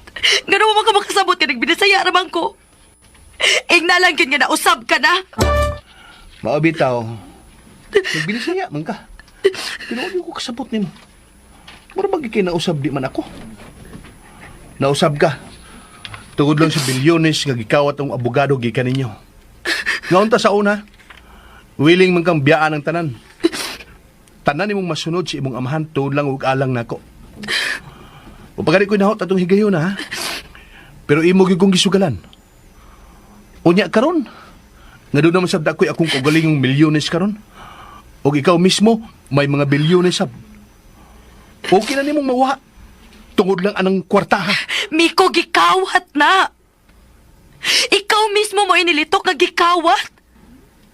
Ngano mo man ka makasabot ka nagbinisaya raman ko. Ingna lang gyud nga nausab ka na. Maobitaw, Nagbinisaya man ka. Pero wag ko kasabot nimo. Mura bang kinausab di man ako? Nausab ka. Tungod lang sa bilyones nga gikawat ang abogado gikan ninyo. Ngaunta sa una, willing man kang biyaan ang tanan. Tanan nimong masunod sa imong amahan tuod lang ug alang nako. O pagani ko nahot atong higayon ha. Pero imo gyud kong gisugalan. Unya karon, nga doon naman sabda ko'y akong kaugalingong milyones karon. Og ikaw mismo may mga bilyones sab. Okay na nimong mawa. Tungod lang anang kwarta ha. Miko, gikawat na! Ikaw mismo mo inilitok nga gikawat!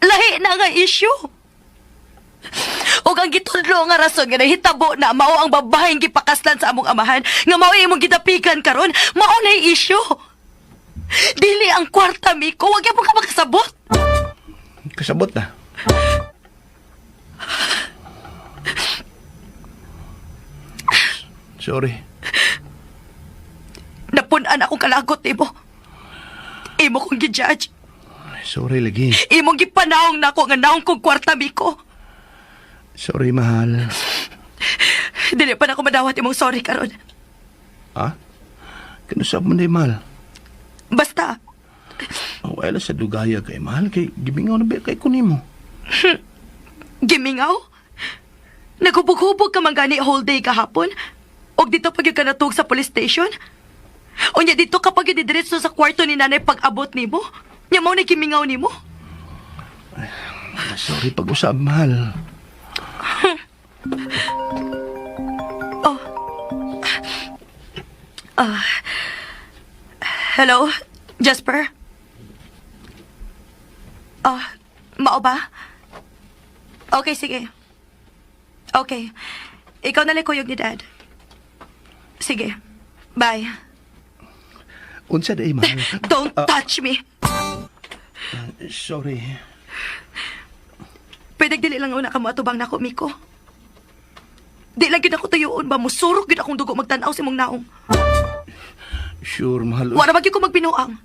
Lahi na nga issue! Ug ang gitudlo nga rason nga nahitabo na mao ang babaeng gipakaslan sa among amahan nga mao imong gidapigan karon, mao na issue. Dili ang kwarta, Miko, wag gyapon ka makasabot. Kasabot na. Sorry. Napun-an akong kalagot nimo. Imo kong gi-judge. Sorry lagi. Imong gipanaong nako nga naong kong kwarta, Miko. Sorry mahal. Dili pa na ako madawat imong sorry karon. Ha? Kanusab man day mahal. Basta, Wala sa dugaya kay mahal kay gimingaw na ba kay kunimo. Gimingaw? Naghubog-hubog ka man gani whole day kahapon? Og dito pag ka natug sa police station? Unya dito kapag didiretso sa kwarto ni nanay pag-abot nimo? Nya mao na gimingaw nimo? Sorry pag-usab mahal. Oh. Ah. Hello, Jasper? Ah, mao ba? Okay, sige. Okay. Ikaw na lang kuyog ni Dad. Sige. Bye. Unsa day mahal? Don't touch me. Sorry. Pwede dili lang una ka mo atubang nako, Miko. Di lang gid ako tuyuon ba musurok gid akong dugo magtan-aw sa imong naong. Sure mahal. Wala ba gyud ko magbinuang?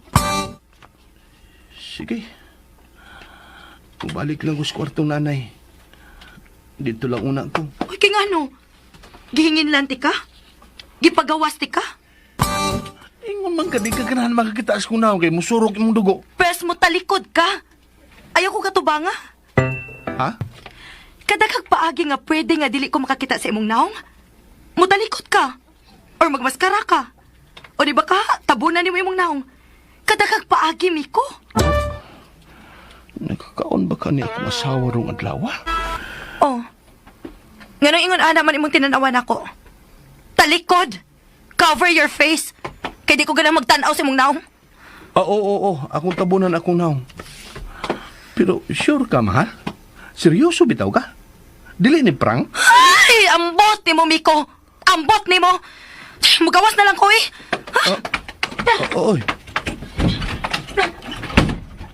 Sige. Balik lang ko sa kwartong nanay. Dito lang una ko. Uy, kay ngano? Gihingin lang ti ka? Gipagawas ti ka? Ingon man ka, di ka ganahan makakitaas kong naong kay musurok imong dugo. Pres mo talikod ka. Ayaw ko katubanga. Ha? Kadaghag paagi nga pwede nga dili ko makakita sa imong naong. Mutalikod ka. Or magmaskara ka. O di ba ka, tabunan nimo imong naong. Kadaghag paagi, Miko. Nagkakaon ba ka ni akong asawa rong adlaw? Oh. Nganong ingon ana man imong tinanawan ako. Talikod. Cover your face. Kay di ko ganang magtan-aw sa imong naong. Ah, oo, oo, oo. Akong tabunan akong naong. Pero sure ka, mahal? Seryoso bitaw ka? Dili ni prank? Ay, ambot nimo, Miko. Ambot nimo. Mugawas na lang ko eh. Oo, oy.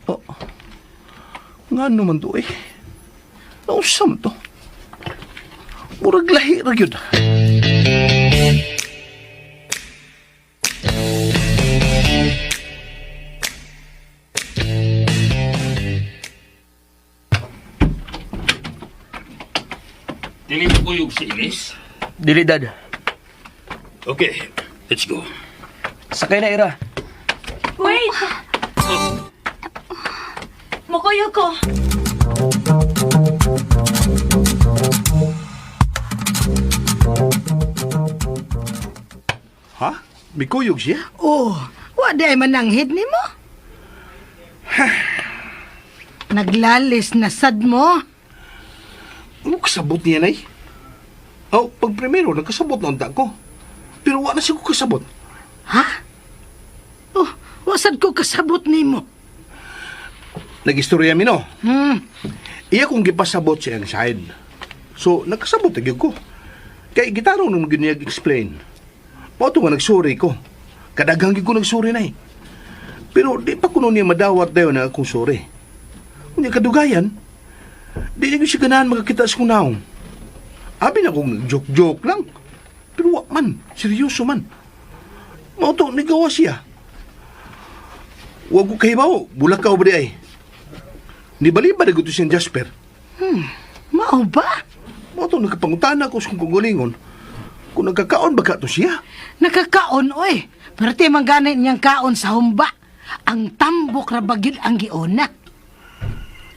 Oh. Nga naman to eh. Nausam to. Murag lahi ra gyud. Dili mo kuyog si Ilis? Dili, Dad. Okay, let's go. Sakay na, Ira. Wait! Mukuyo ko. Ha? Mikuyog siya? Oh, wa di ay mananghid nimo. Naglalis na sad mo. Ano kasabot niya, nay? Oh, pag primero, nagkasabot na unta ko. Pero wa na siya ko kasabot. Ha? Oh, wa sad ko kasabot nimo. Nag-istorya mi, no? Hmm. Iya kong gipasabot siya ang side. So, nagkasabot na gyud ko. Kay gitaro nung gyud niya explain. Mao to nga nagsuri ko. Kadaghang gyud ko nagsuri na eh. Pero di pa kuno niya madawat dayon na akong suri. Unya kadugayan, di niya gyud siya ganahan makakita sa kong naong. Abi na kong joke-joke lang. Pero wa man, seryoso man. Mao to, nigawa siya. Wa ko kahibaw, bulak ka ba di ay. Nibali ba na gusto siyang Jasper? Mao ba? Mao to nagkapangutana ko sa kong kaugalingon. Kung nagkakaon ba ka to siya? Nakakaon, oy. Pero ti man gani niyang kaon sa humba. Ang tambok ra ba gyud ang giuna.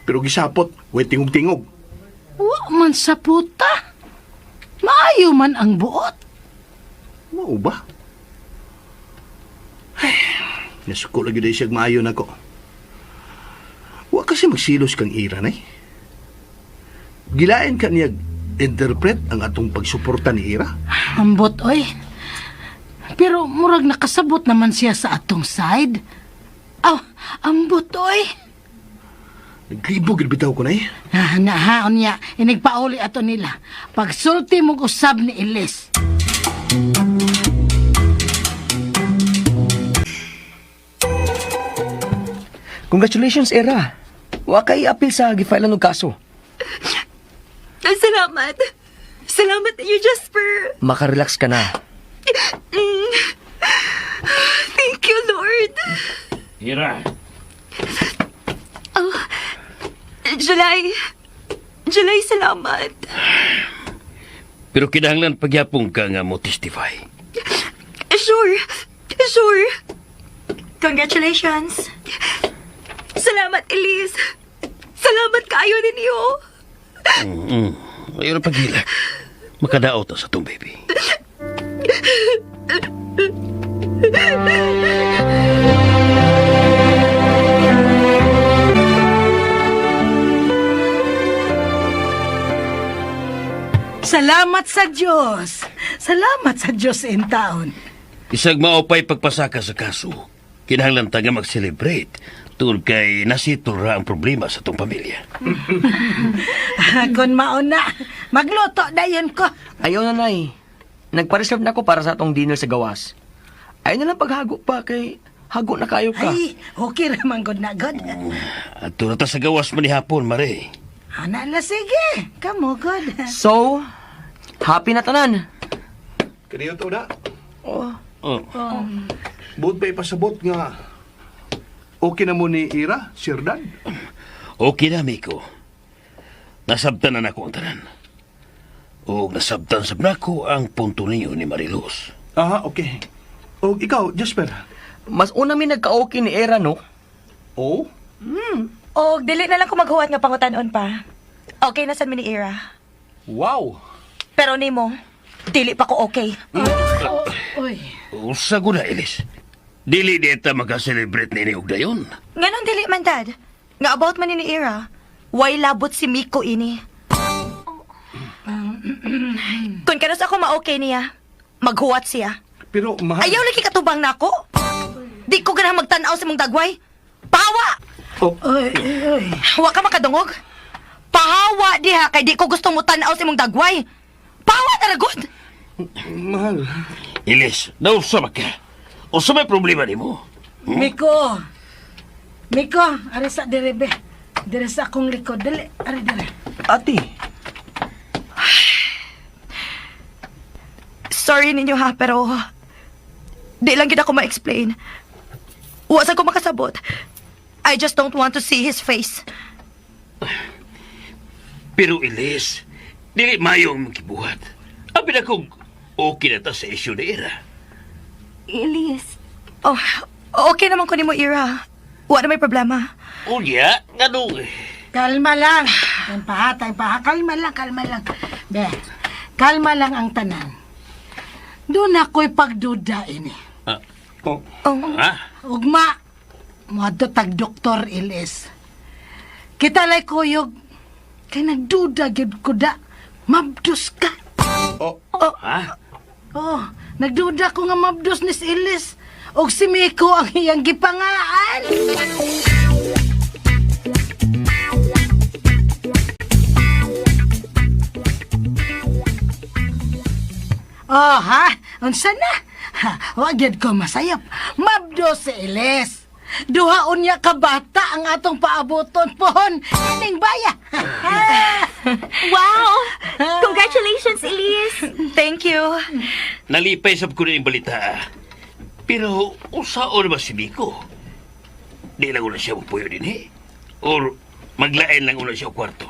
Pero gisapot, way tingog-tingog. Wa man sa puta. Maayo man ang buot. Mao ba? Ay, nasuko lagi dahil siyang maayo nako. Wa kasi magsilos kang Ira, nay. Gilain ka niya interpret ang atong pagsuporta ni Ira. Ambot, oy. Pero murag nakasabot naman siya sa atong side. Aw, ambot, oy. Naglibog bitaw ko, nay. Ah, nahaon niya, inigpauli ato nila. Pagsulti mong usab ni Elise. Congratulations, Era. Wa kay apil sa gifilean og kaso. Salamat. Salamat you, Jasper. Makarelax ka na. Thank you, Lord. Ira, Oh, July. July, salamat. pero kinahanglan pagyapong ka nga mo testify. Sure. Sure. Congratulations. Salamat, Elise. Salamat kaayo ninyo. Ayaw na paghilak. Makadaot na sa tong baby. Salamat sa Diyos. Salamat sa Diyos in taon. Isag maupay pagpasaka sa kaso. Kinahanglan ta nga mag-celebrate tungod kay nasitura ang problema sa tong pamilya. Kung mauna, magluto dayon ko. Ayaw na, nay. Nagpa-reserve na ako para sa atong dinner sa gawas. Ayaw na lang paghago pa kay hago na kayo ka. Ay, okay raman good na good. At na ta sa gawas man ni hapon, Mare. Ana na sige. Kamo good. So, happy na tanan. Kaniyo to na. Oh. Oh. Buot pa ipasabot nga okay na mo ni Ira, Sir Dan. Okay na, Miko. Nasabtan na nako ang tanan. O nasabtan sab nako ang punto ninyo ni Mariluz. Aha, okay. O ikaw, Jasper. Mas una mi nagka-okay ni Era, no? Oh? Og dili na lang ko maghuwat nga pangutan-on pa. Okay na sad mi ni Ira. Wow! Pero nimo, dili pa ko okay. Uy, Usa ko na, Elis. Dili di ta maka-celebrate nini og dayon. Nganong dili man, Dad? Nga about man ni Ira. Why labot si Miko ini? Kung kanus ako ma-okay niya, maghuwat siya. Pero mahal... Ayaw lagi katubang nako. Di ko ganahan magtan-aw sa mong dagway. Pahawa! Oh, uy, uy. Wa ka makadungog? Pahawa diha kay di ko gusto mo tan-aw sa imong dagway. Pahawa na gud. mahal. Elis, nausa ba ka? Usa may problema nimo? Miko. Miko, ari sa dire be. Dire sa akong likod. Dali, ari dire. Ate, Sorry ninyo ha, pero di lang gid ako ma-explain. Wa sa ko makasabot. I just don't want to see his face. Pero Elis, dili mayo ang gibuhat. Abi na kung okay na ta sa isyu ni Ira. Elise. Oh, okay naman ko nimo Ira. Wa na may problema. Unya, nganong... Kalma lang. Tayong paha, tayong paha. Kalma lang, kalma lang. Be, kalma lang ang tanan. Doon ako'y pagduda ini. Ah, Oh, Oh, ha? Ugma, moadto tag Doktor Ilis. Kita lay kuyog, kay nagduda gyud ko da, mabdus ka. oh. Ha? Oh, nagduda ko nga mabdus ni si Ilis. Og si Miko ang iyang gipangaan. Oh, ha? Unsa na? Ha, wa gyud ko masayop. Mabdos si Ilis. Duha unya ka bata ang atong paaboton pohon ining baya. Wow! Congratulations, Elise! thank you. Nalipay sab ko rin balita. Pero usaon ba si Miko? Di lang una siya magpuyo din eh. Or maglain lang una siya og kwarto.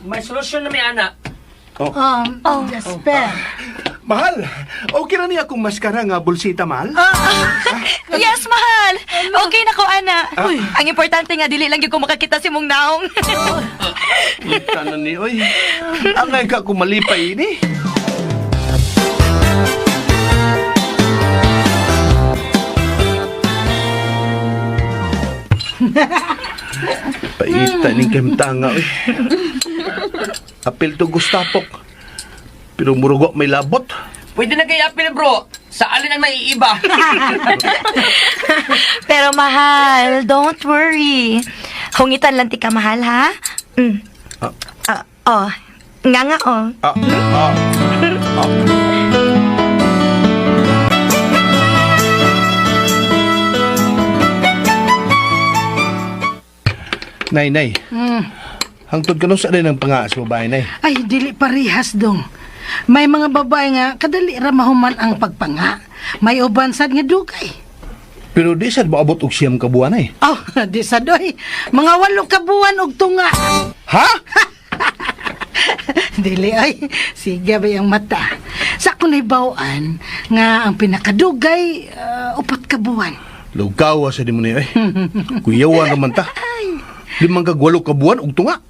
May solusyon na may ana. Jasper. Mahal, okay na niya akong maskara nga bulsita, mahal? Yes, mahal. Okay na ko, ana. Ang importante nga, dili lang gyud ko makakita si mong naong. Tanan ni, oy. Angay ka kumalipay ini. Paita ning kahimtanga, oy. Apil to gustapok. Pero murugo may labot. Pwede na kay apil, bro. Sa alin ang maiiba. Pero mahal, don't worry. Hungitan lang ti ka, mahal, ha? Mm. Ah. Ah, oh. Nga nga, oh. Ah, ah, ah. Nay, nay. Hangtod ka sa rin ang pangaas babae, nay. Ay, dili parehas dong. May mga babae nga kadali ra mahuman ang pagpanga. May uban sad nga dugay. Pero di sad maabot og 9 ka buwan, nay. Oh, di sa doy. Mga 8 ka buwan og tunga. Ha? Dili ay, sige ba yung mata. Sa akong nahibawaan nga ang pinakadugay 4 ka buwan. Lugawa sa di mo niya, eh. Kuyawa naman ta. 5 kag 8 ka buwan og tunga.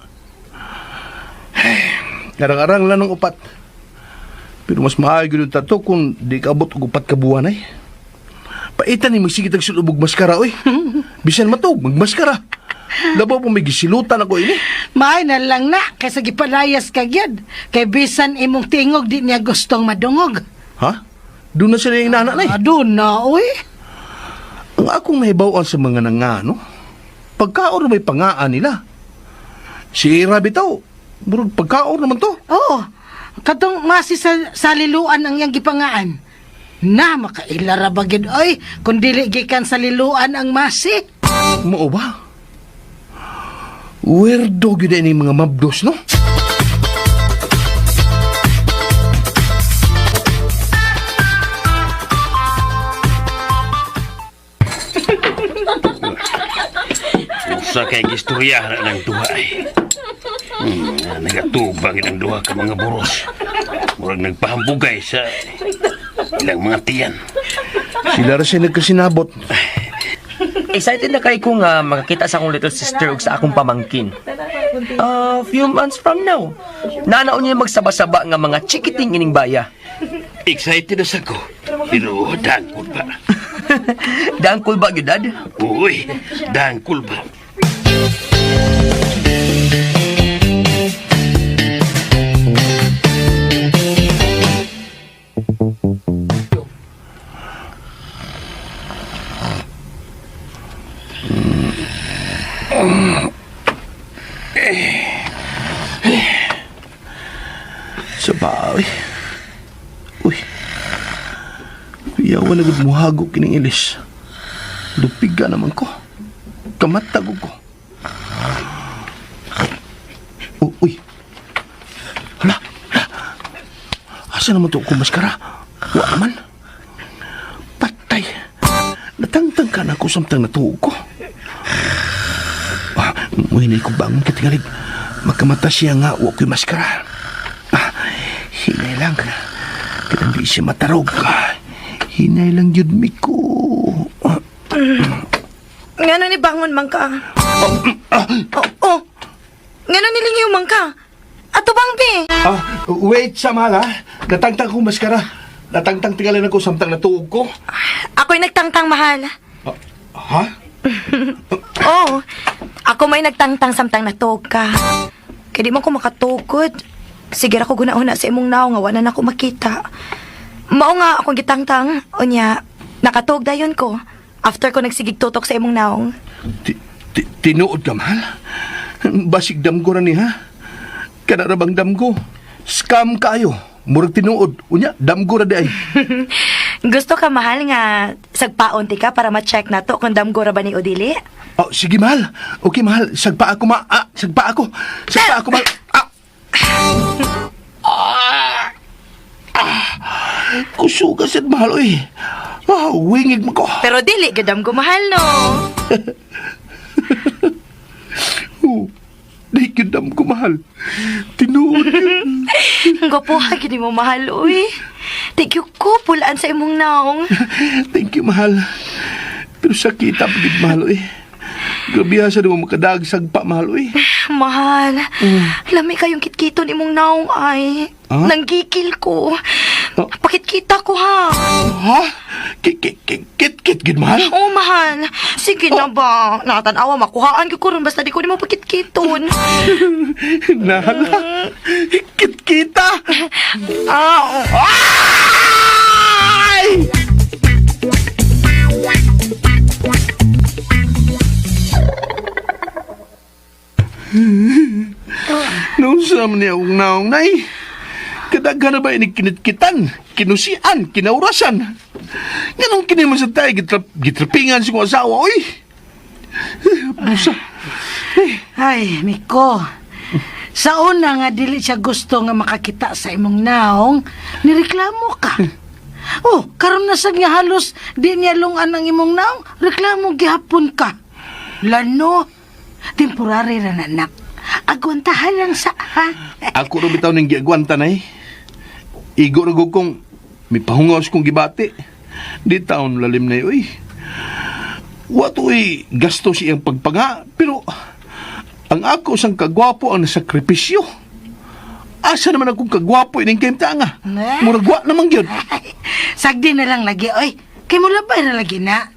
Arang-arang lang ng 4. Pero mas maayo gyud ta to kung di ka abot og 4 ka buwan ay. Paitan ni magsigit ang sulubog maskara oy. Bisan matug magmaskara. Labaw po may gisilutan ako ini. Maay na lang na kaysa gipalayas ka gyud. Kay bisan imong tingog di niya gustong madungog. Ha? Doon na sila yung nana na eh. Adun na oy. Ang akong nahibawan sa mga nangano, pagkaon na may pangaan nila. Si Ira bitaw, murag pagkaon naman to. Oo. Katong masi sa liluan ang iyang gipangaan. Na makaila ra ba gyud oy kun dili gikan sa liluan ang masi. Mao ba? Weirdo gyud ni mga mabdos, no? Sa kay gistorya na ng duha ay. Nagatubang ilang duha ka mga buros. Murag nagpahambugay sa ilang mga tiyan. Sila ra siya nagkasinabot. Excited na kay ko nga makakita sa akong little sister ug sa akong pamangkin. Few months from now. Nanaon niya magsaba-saba nga mga chikiting ining baya. Excited na sa ko. Pero dangkol ba? Dangkol ba gyud, Dad? Uy, dangkol ba? Sa bawi. Uy. Kuyawa na gud muhago kining ilis. Lupiga naman ko. Kamatag ko. Oh, uy. Hala, hala. Asa naman to akong maskara? Wa naman. Patay. Natangtang ka na ako samtang natuog ko. Ah, muhinay ko bangon katingalig. Magkamata siya nga wa ko'y maskara. Ah, hinay lang. Kanang di siya matarog. Hinay lang yun, Miko. Ah, Ngano ni bangon man ka? Oh, oh. Ngano nilingiw man ka? Ato bang be? Ah, wait sa mahal, ha? Natangtang ko maskara. Natangtang tingalan ako samtang natuog ko. Ako'y nagtangtang, mahal. Ah, ha? Oh, ako may nagtangtang samtang natuog ka. Kaya di man ko makatugod. Sige ra ko guna-una sa imong naong nga wala na ko makita. Mao nga akong gitangtang. Unya, nakatuog dayon ko. After ko nagsigig tutok sa imong naong. Tinuod ka, mahal? Basig damgo ra ni, ha? Kana ra bang damgo? Scam kayo. Murag tinuod. Unya, damgo ra di ay. Gusto ka mahal nga sagpaon ti ka para ma-check na to kung damgo ra ba ni Odili? Oh, sige, mahal. Okay, mahal. Sagpa ako, ma... Ah, sagpa ako. Sagpa ako, mahal. Ah! Ah! Ah! Kusuga sad, mahal, oy. Ah, wingig mo ko. Pero dili gud damgo mahal no. Oh. Di gyud ko, mahal. Tinuod yun. Gwapo ha, gini mo mahal, uy. Thank you ko, pulaan sa imong naong. Thank you, mahal. Pero sakita pa gid, mahal, eh. Grabe sa mo makadagsag pa, mahal, eh. Mahal, lami kayong kitkiton imong naong ay. Ah? Nanggikil ko. Oh. Pakitkita ko ha. Ha? Kit, kit, kit, kit, kit, gid, mahal? Oh, mahal. Sige na ba? Nakatanawa, makuhaan ko ron basta di ko nimo pakitkiton. Nahala. Kit kita. Ah, Ay! Noon sa man niya akong naong nay. Kadaghan na ba ini kinitkitan, kinusian, kinaurasan? Ganun kini man sa tayo, gitrapingan sa kong asawa, oy! Busa. Ay, Miko. Sa una nga dili siya gusto nga makakita sa imong naong, nireklamo ka. Oh, karon na sad nga halos di niya lungan ang imong naong, reklamo gihapon ka. Lano, temporary ra na anak. Agwantahan lang sa ha. Ako ro bitaw ning giagwanta nay. Igo ra gud kong mipahungaw sa kong gibati. Di taon lalim na oy. Wa to'y gasto sa iyang pagpanga, pero ang ako sang kagwapo ang nasakripisyo. Asa naman akong kagwapo ining kayong nga? Eh? Murag wa naman gyud. Sagdi na lang lagi, oy. Kay mo labay ra lagi na.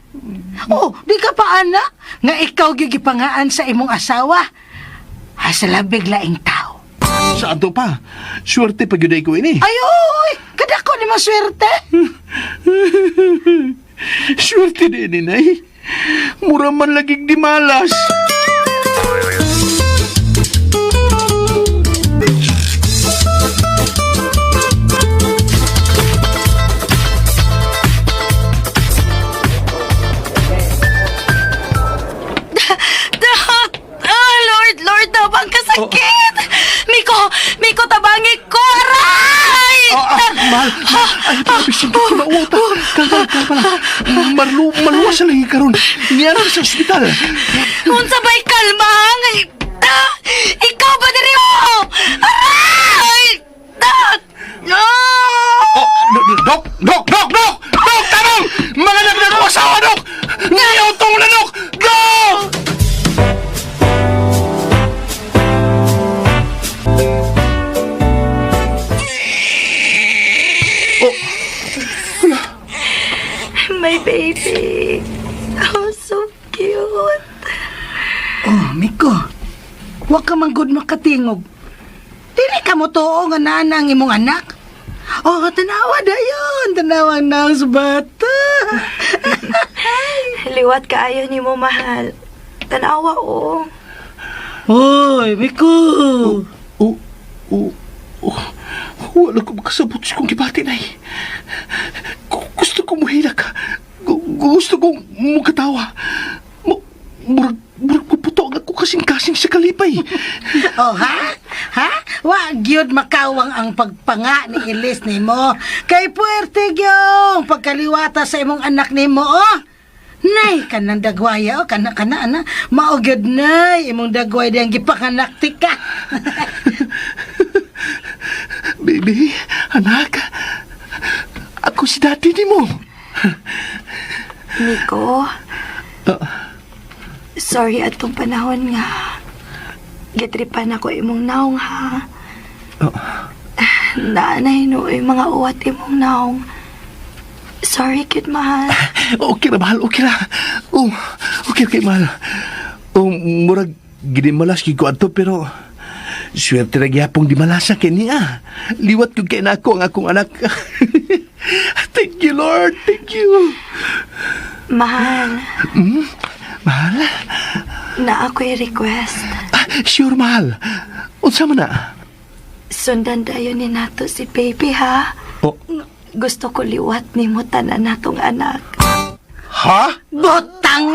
Oh, di ka pa ana nga ikaw gyud gipangaan sa imong asawa. Ha sa labig laing tao. Sa ato pa, swerte pa gyud ay ko ini. Ay, oy, kadako ni maswerte. Swerte din ni nay. Mura man lagig di malas. Ah, Lord, Lord, tabang kasakit! Miko, Miko, tabangi ko! Aray! Ah, mahal. Ay, bisig ko na uta. Kalma, kalma lang. Maluwas sa lagi karon. Niyara sa ospital. Unsa ba'y kalma? Ah, ikaw ba diri oh? Aray! Ah! Ah! Oh, dok, dok, dok, dok! Dok, tanong! Mga anak na ko asawa, dok! Ngayon tong na, dok! Dok! My baby. Oh, so cute. Oh, Miko. Wa ka man gud makatingog. Dili ka mo tuo nga naa na ang imong anak. Oh, tanawa dayon, tanawa na ang sa bata. Liwat kaayo ni mo, mahal. Tanawa, oh. Hoy, Miko. Oh, oh, oh. Wala ko makasabot sa kong gibati, nay. Gusto ko muhilak. Gusto kong mukatawa. Murag puputo ang ako kasing-kasing sa kalipay. Oh, ha? Ha? Wa gyud makawang ang pagpanga ni Elise nimo. Kay puwerte gyud pagkaliwata sa imong anak nimo, oh. Nay, kanang dagwaya, oh, kana kana ana. Mao gyud nay imong dagway diyang gipanganak ti ka. Baby, anak, ako si daddy ni mo. Miko. Sorry atong panahon nga. Gitripan ako imong naong ha. Naanay no mga uwat imong naong. Sorry, kid mahal. Okay ra, mahal, okay ra. Oh, okay, okay, mahal. Oh, murag ginimalas gyud ko adto pero swerte ra gyapong di malasa kay niya. Liwat gyud kay nako ang akong anak. Thank you, Lord. Thank you. Mahal, Mahal? na ako'y request. Ah, sure, mahal. Unsa man na? Sundan dayon ni nato si baby ha. Oh, Gusto ko liwat ni mo tanan natong anak. ha? Butang.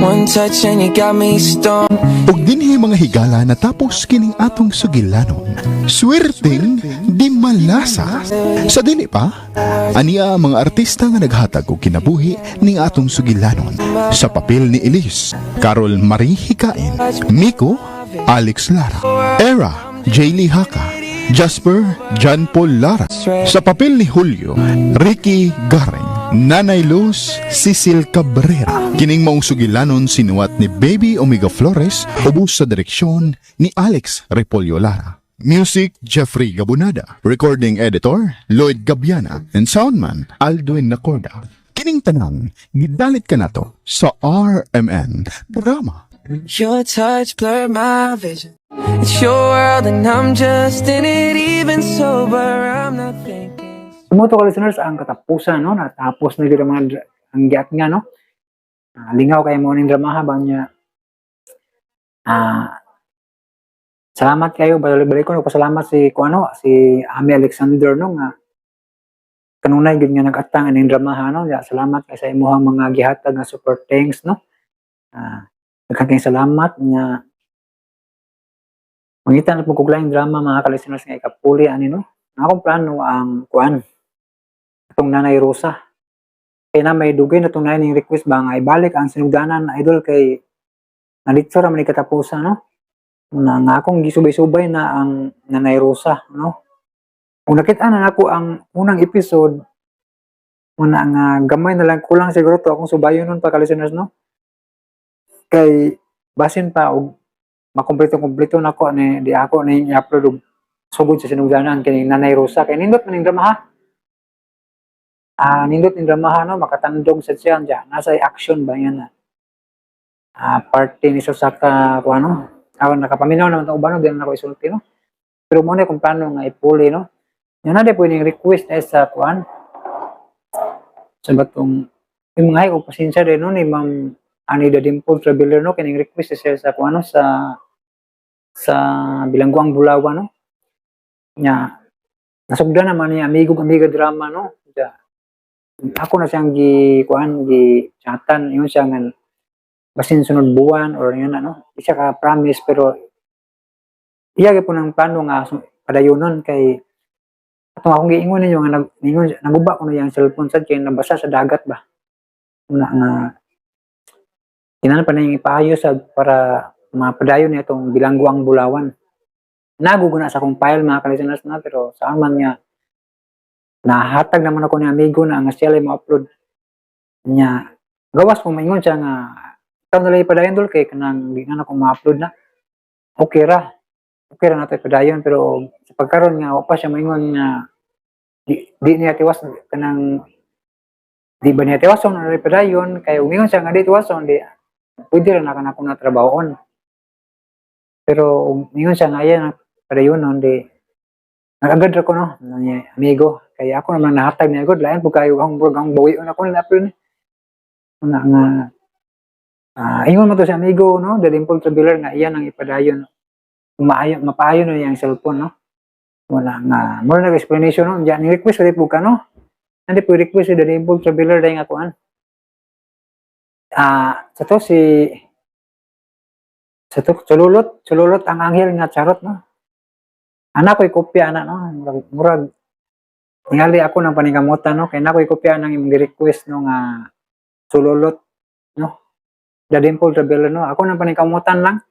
One Touch and you got me stoned. Ug dinhi, mga higala, natapos kining atong sugilanon. Swerteng di malasa. Sa dili pa, ania ang mga artista nga naghatag og kinabuhi ning atong sugilanon. Sa papel ni Elise, Carol Marie Hikain, Miko, Alex Lara, Era, Jaylee Haka, Jasper, John Paul Lara. Sa papel ni Julio, Ricky Garing, Nanay Luz, Cecil Cabrera. Kining maong sugilanon sinuwat ni Baby Omega Flores, ubos sa direksyon ni Alex Repolyo Lara. Music, Jeffrey Gabunada. Recording editor, Lloyd Gabiana. And soundman, Aldwin Nacorda. Kining tanan, gidalit kanato sa RMN Drama. Your touch blurred my vision. It's your world and I'm just in it. Even sober, I'm not thinking. Mao to, ka-listeners, ang katapusan, no? Natapos na gyud ang mga ang giat nga, no? Lingaw kay mo ning dramaha ba niya. Salamat kayo, balik-balik ko nagpasalamat si kuano, si Ami Alexander, no, nga kanunay gyud nga nag-atang aning dramaha, no. Ya, salamat kay sa imuhang mga gihatag nga super thanks, no. Daghan kayong salamat nga mangita na po kog laing drama, mga ka-listeners, nga ikapuli ani, no. Ang akong plano ang kuan, atong Nanay Rosa. Kaya na may dugay na itong ning request ba nga ibalik ang Sinugdanan, Idol, kay nalitso ra man ni katapusan, no. Una nga akong gisubay-subay na ang Nanay Rosa, no. Kung nakita na nako ang unang episode, una nga gamay na lang kulang siguro to akong subayon nun pa, ka-listeners, no. Kay basin pa og makumpleto-kumpleto nako ni di ako ni i-upload og sugod sa Sinugdanan kining Nanay Rosa kay nindot man ning drama, ha. Nindot ning dramaha, no, makatandog sa siya diya. Nasa action ba yan na. Parte ni Susaka ko ano. Aron nakapaminaw naman tong uban, no, di na ako isulti, no. Pero mo na kung plano nga ipuli, no. Yan na di po yung request ay sa kuan. Sa batong yung mga o pasensya din, no, ni Ma'am Anida Dimple Traveler, no, kining request siya sa kuan, no, sa Bilangguang Bulawan, no. Nya nasugdan naman ni amigo amiga drama, no. Ya, ako na siyang gi kuan, gi chatan yun siya nga basin sunod buwan or yun ano isa ka promise, pero iya gyud po ng plano nga padayonon kay atong akong giingon ninyo nga nag ningon naguba ko na yang cellphone sad kay nabasa sa dagat ba. Una nga kinahanglan pa na yung ipaayos sad para mapadayon niya itong Bilangguang Bulawan. Naguguna sa akong file, mga ka-listeners, na pero saan man nga nahatag naman ako ni amigo na nga siya lang mo-upload niya. Gawas mo maingon siya nga ikaw na lang ipadayon, dol, kay kanang di na ako ma-upload na. Okay ra, okay ra nato ipadayon, pero sa pagkaron nga wa pa siya maingon nga di niya tiwas, kanang di ba niya tiwason or ipadayon. Kay umingon siya nga di tiwason, di pwede ra na kanako na trabahoon, pero umingon siya nga ayan padayon nun, di nagagad ra ko, no, ni amigo, kay ako naman nahatag niya gud. Lain po kayo ang murag ang bawion ako nila ni una nga ingon mo to si amigo, no, the Dimple Traveler, nga iyan ang ipadayon maayo mapaayo na iyang cellphone, no. Wala nga mo na explanation, no. Diyan ni request ulit po ka, no. Andi po request si the Dimple Traveler dahil nga kuan sa to si sa to sululot sululot ang anghel nga charot, no. Anak ko'y kopya ana, no. Murag tingali ako ng paningkamutan, no, kay na ko'y kopya ng imong request, no, nga sululot, no, The Dimple Traveler, no. Ako ng paningkamutan lang,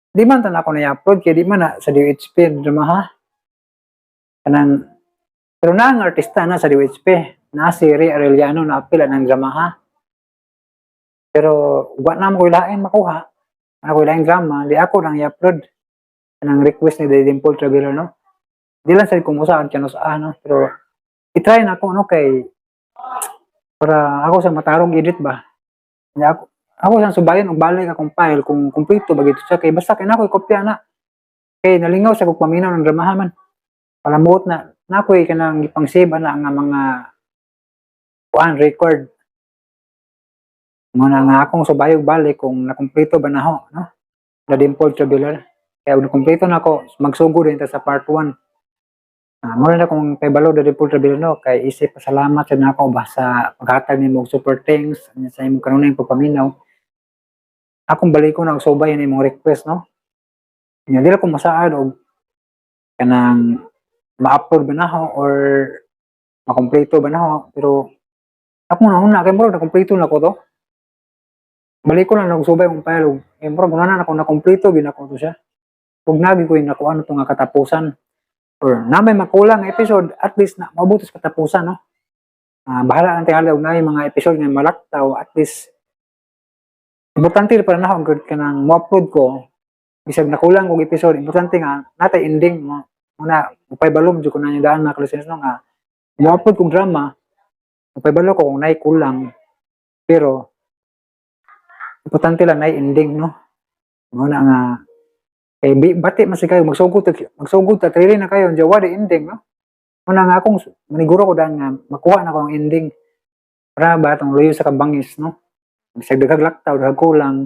di man tan ako na i-upload kay di man na sa DHP drama, ha, kanang pero na ang artista na sa DHP na si Ray Arellano na apil ang drama, ha, pero wa na mo ko ilain makuha ana ko ilain drama, di ako nang i-upload kanang request ni The Dimple Traveler, no. Di lang sa kung usaan kano sa ano, pero i-try na ako, no, kay para ako sa matarong edit ba. Di ako sa subayon og balik akong file kung kumpleto ba gito siya, kay basta kay nako kopya na kay nalingaw sa kog paminaw ng dramaha man palamot na nakoy kanang gipang-save ana nga mga kuan record mo na nga akong subayog balik kung nakumpleto ba naho, no, The Dimple Traveler. Kaya kung nakumpleto na ako, magsugod din ta sa part 1. Muna na kung kay balo, The Dimple Traveler, no, kay isip pasalamat sa nako ba sa paghatag nimo og super thanks sa imong kanunay pagpaminaw. Akong balikon ang subay na imong request, no? Nya dili ko masaad og kanang ma-upload ba nako or makompleto ba nako, pero ako na una kay murag nakompleto na ko to. Balik ko lang nagsubay akong file og eh, murag una na ako nakompleto gyud nako to siya. Ug nagi ko yung nakuha to nga katapusan or na may makulang nga episode, at least na maabot sa katapusan, no? Ah, bahala lang tingali og naay mga episode nga malaktaw, at least importante para na ako gud kanang mo-upload ko bisag nakulang kog episode. Importante nga natay ending mo muna, upay balom jud ko na daan, mga ka-listeners, no, nga mo-upload kog drama, upay balo ko kung naay kulang, pero importante lang naay ending, no? Mao na nga kay bati man si kayo magsugod ta trailer na kayo jawa di ending, no? Mao na nga akong maniguro ko daan nga makuha na ko ang ending para ba atong luyo sa kabangis, no? Bisag daghang laktaw, daghang kulang,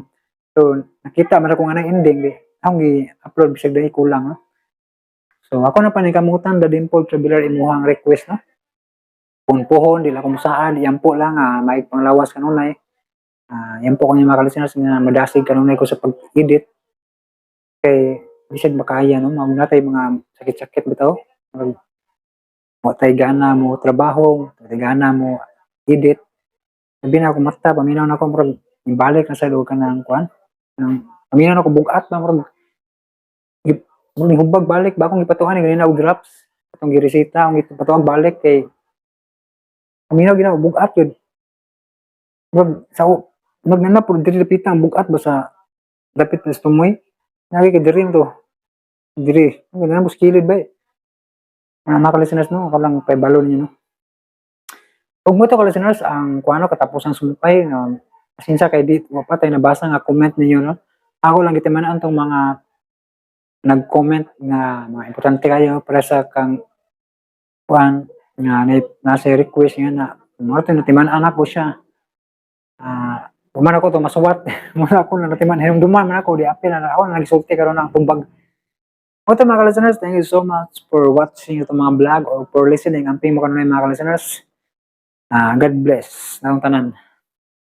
so nakita man ako nga na ending di akong gi-upload bisag dahil kulang, no? So ako na panikamutan da Dimple Traveler imuhang request, no? Kung puhon di lang ko musaad, yampo lang nga maig panglawas kanunay. Ah, yampo ko niya, mga listeners, nga madasig kanunay ko sa pag-edit kay bisag makaya, no, mao natay mga sakit-sakit bitaw. Mag mo tay gana mo trabaho, tay gana mo edit. Sabi na ako mata, paminaw na ako, murag ibalik na sa loob ka ng kuan. Nang paminaw na ako bugat ba, murag murag hubag balik ba akong gipatuan ni ganina og drops. Atong gireseta, akong gipatuan balik kay paminaw gina bugat yun. Murag sa murag na pud diri dapita ang bugat ba sa dapit na tumoy. Nagi kay diri to. Diri, ang na kilid ba eh. Mga ka-listeners, no, ako lang paibalo niyo, no. Ug mo to, ka-listeners, ang kuano katapusan sumupay, no, pasensya kay di wa pa tay nabasa nga comment ninyo, no. Ako lang gitiman tong mga nag-comment nga mga importante kayo para sa kang kuan nga na, nasa request nga na mo to natiman-an ako siya. Ah, uh, ako to masuwat. Muna ako na natiman hinumduman man ako di apil na ako na nagsulti karon ang tumbag. Mo to, mga listeners, thank you so much for watching itong mga vlog or for listening. Amping mo kanunay, mga listeners. Ah, God bless. Natong tanan.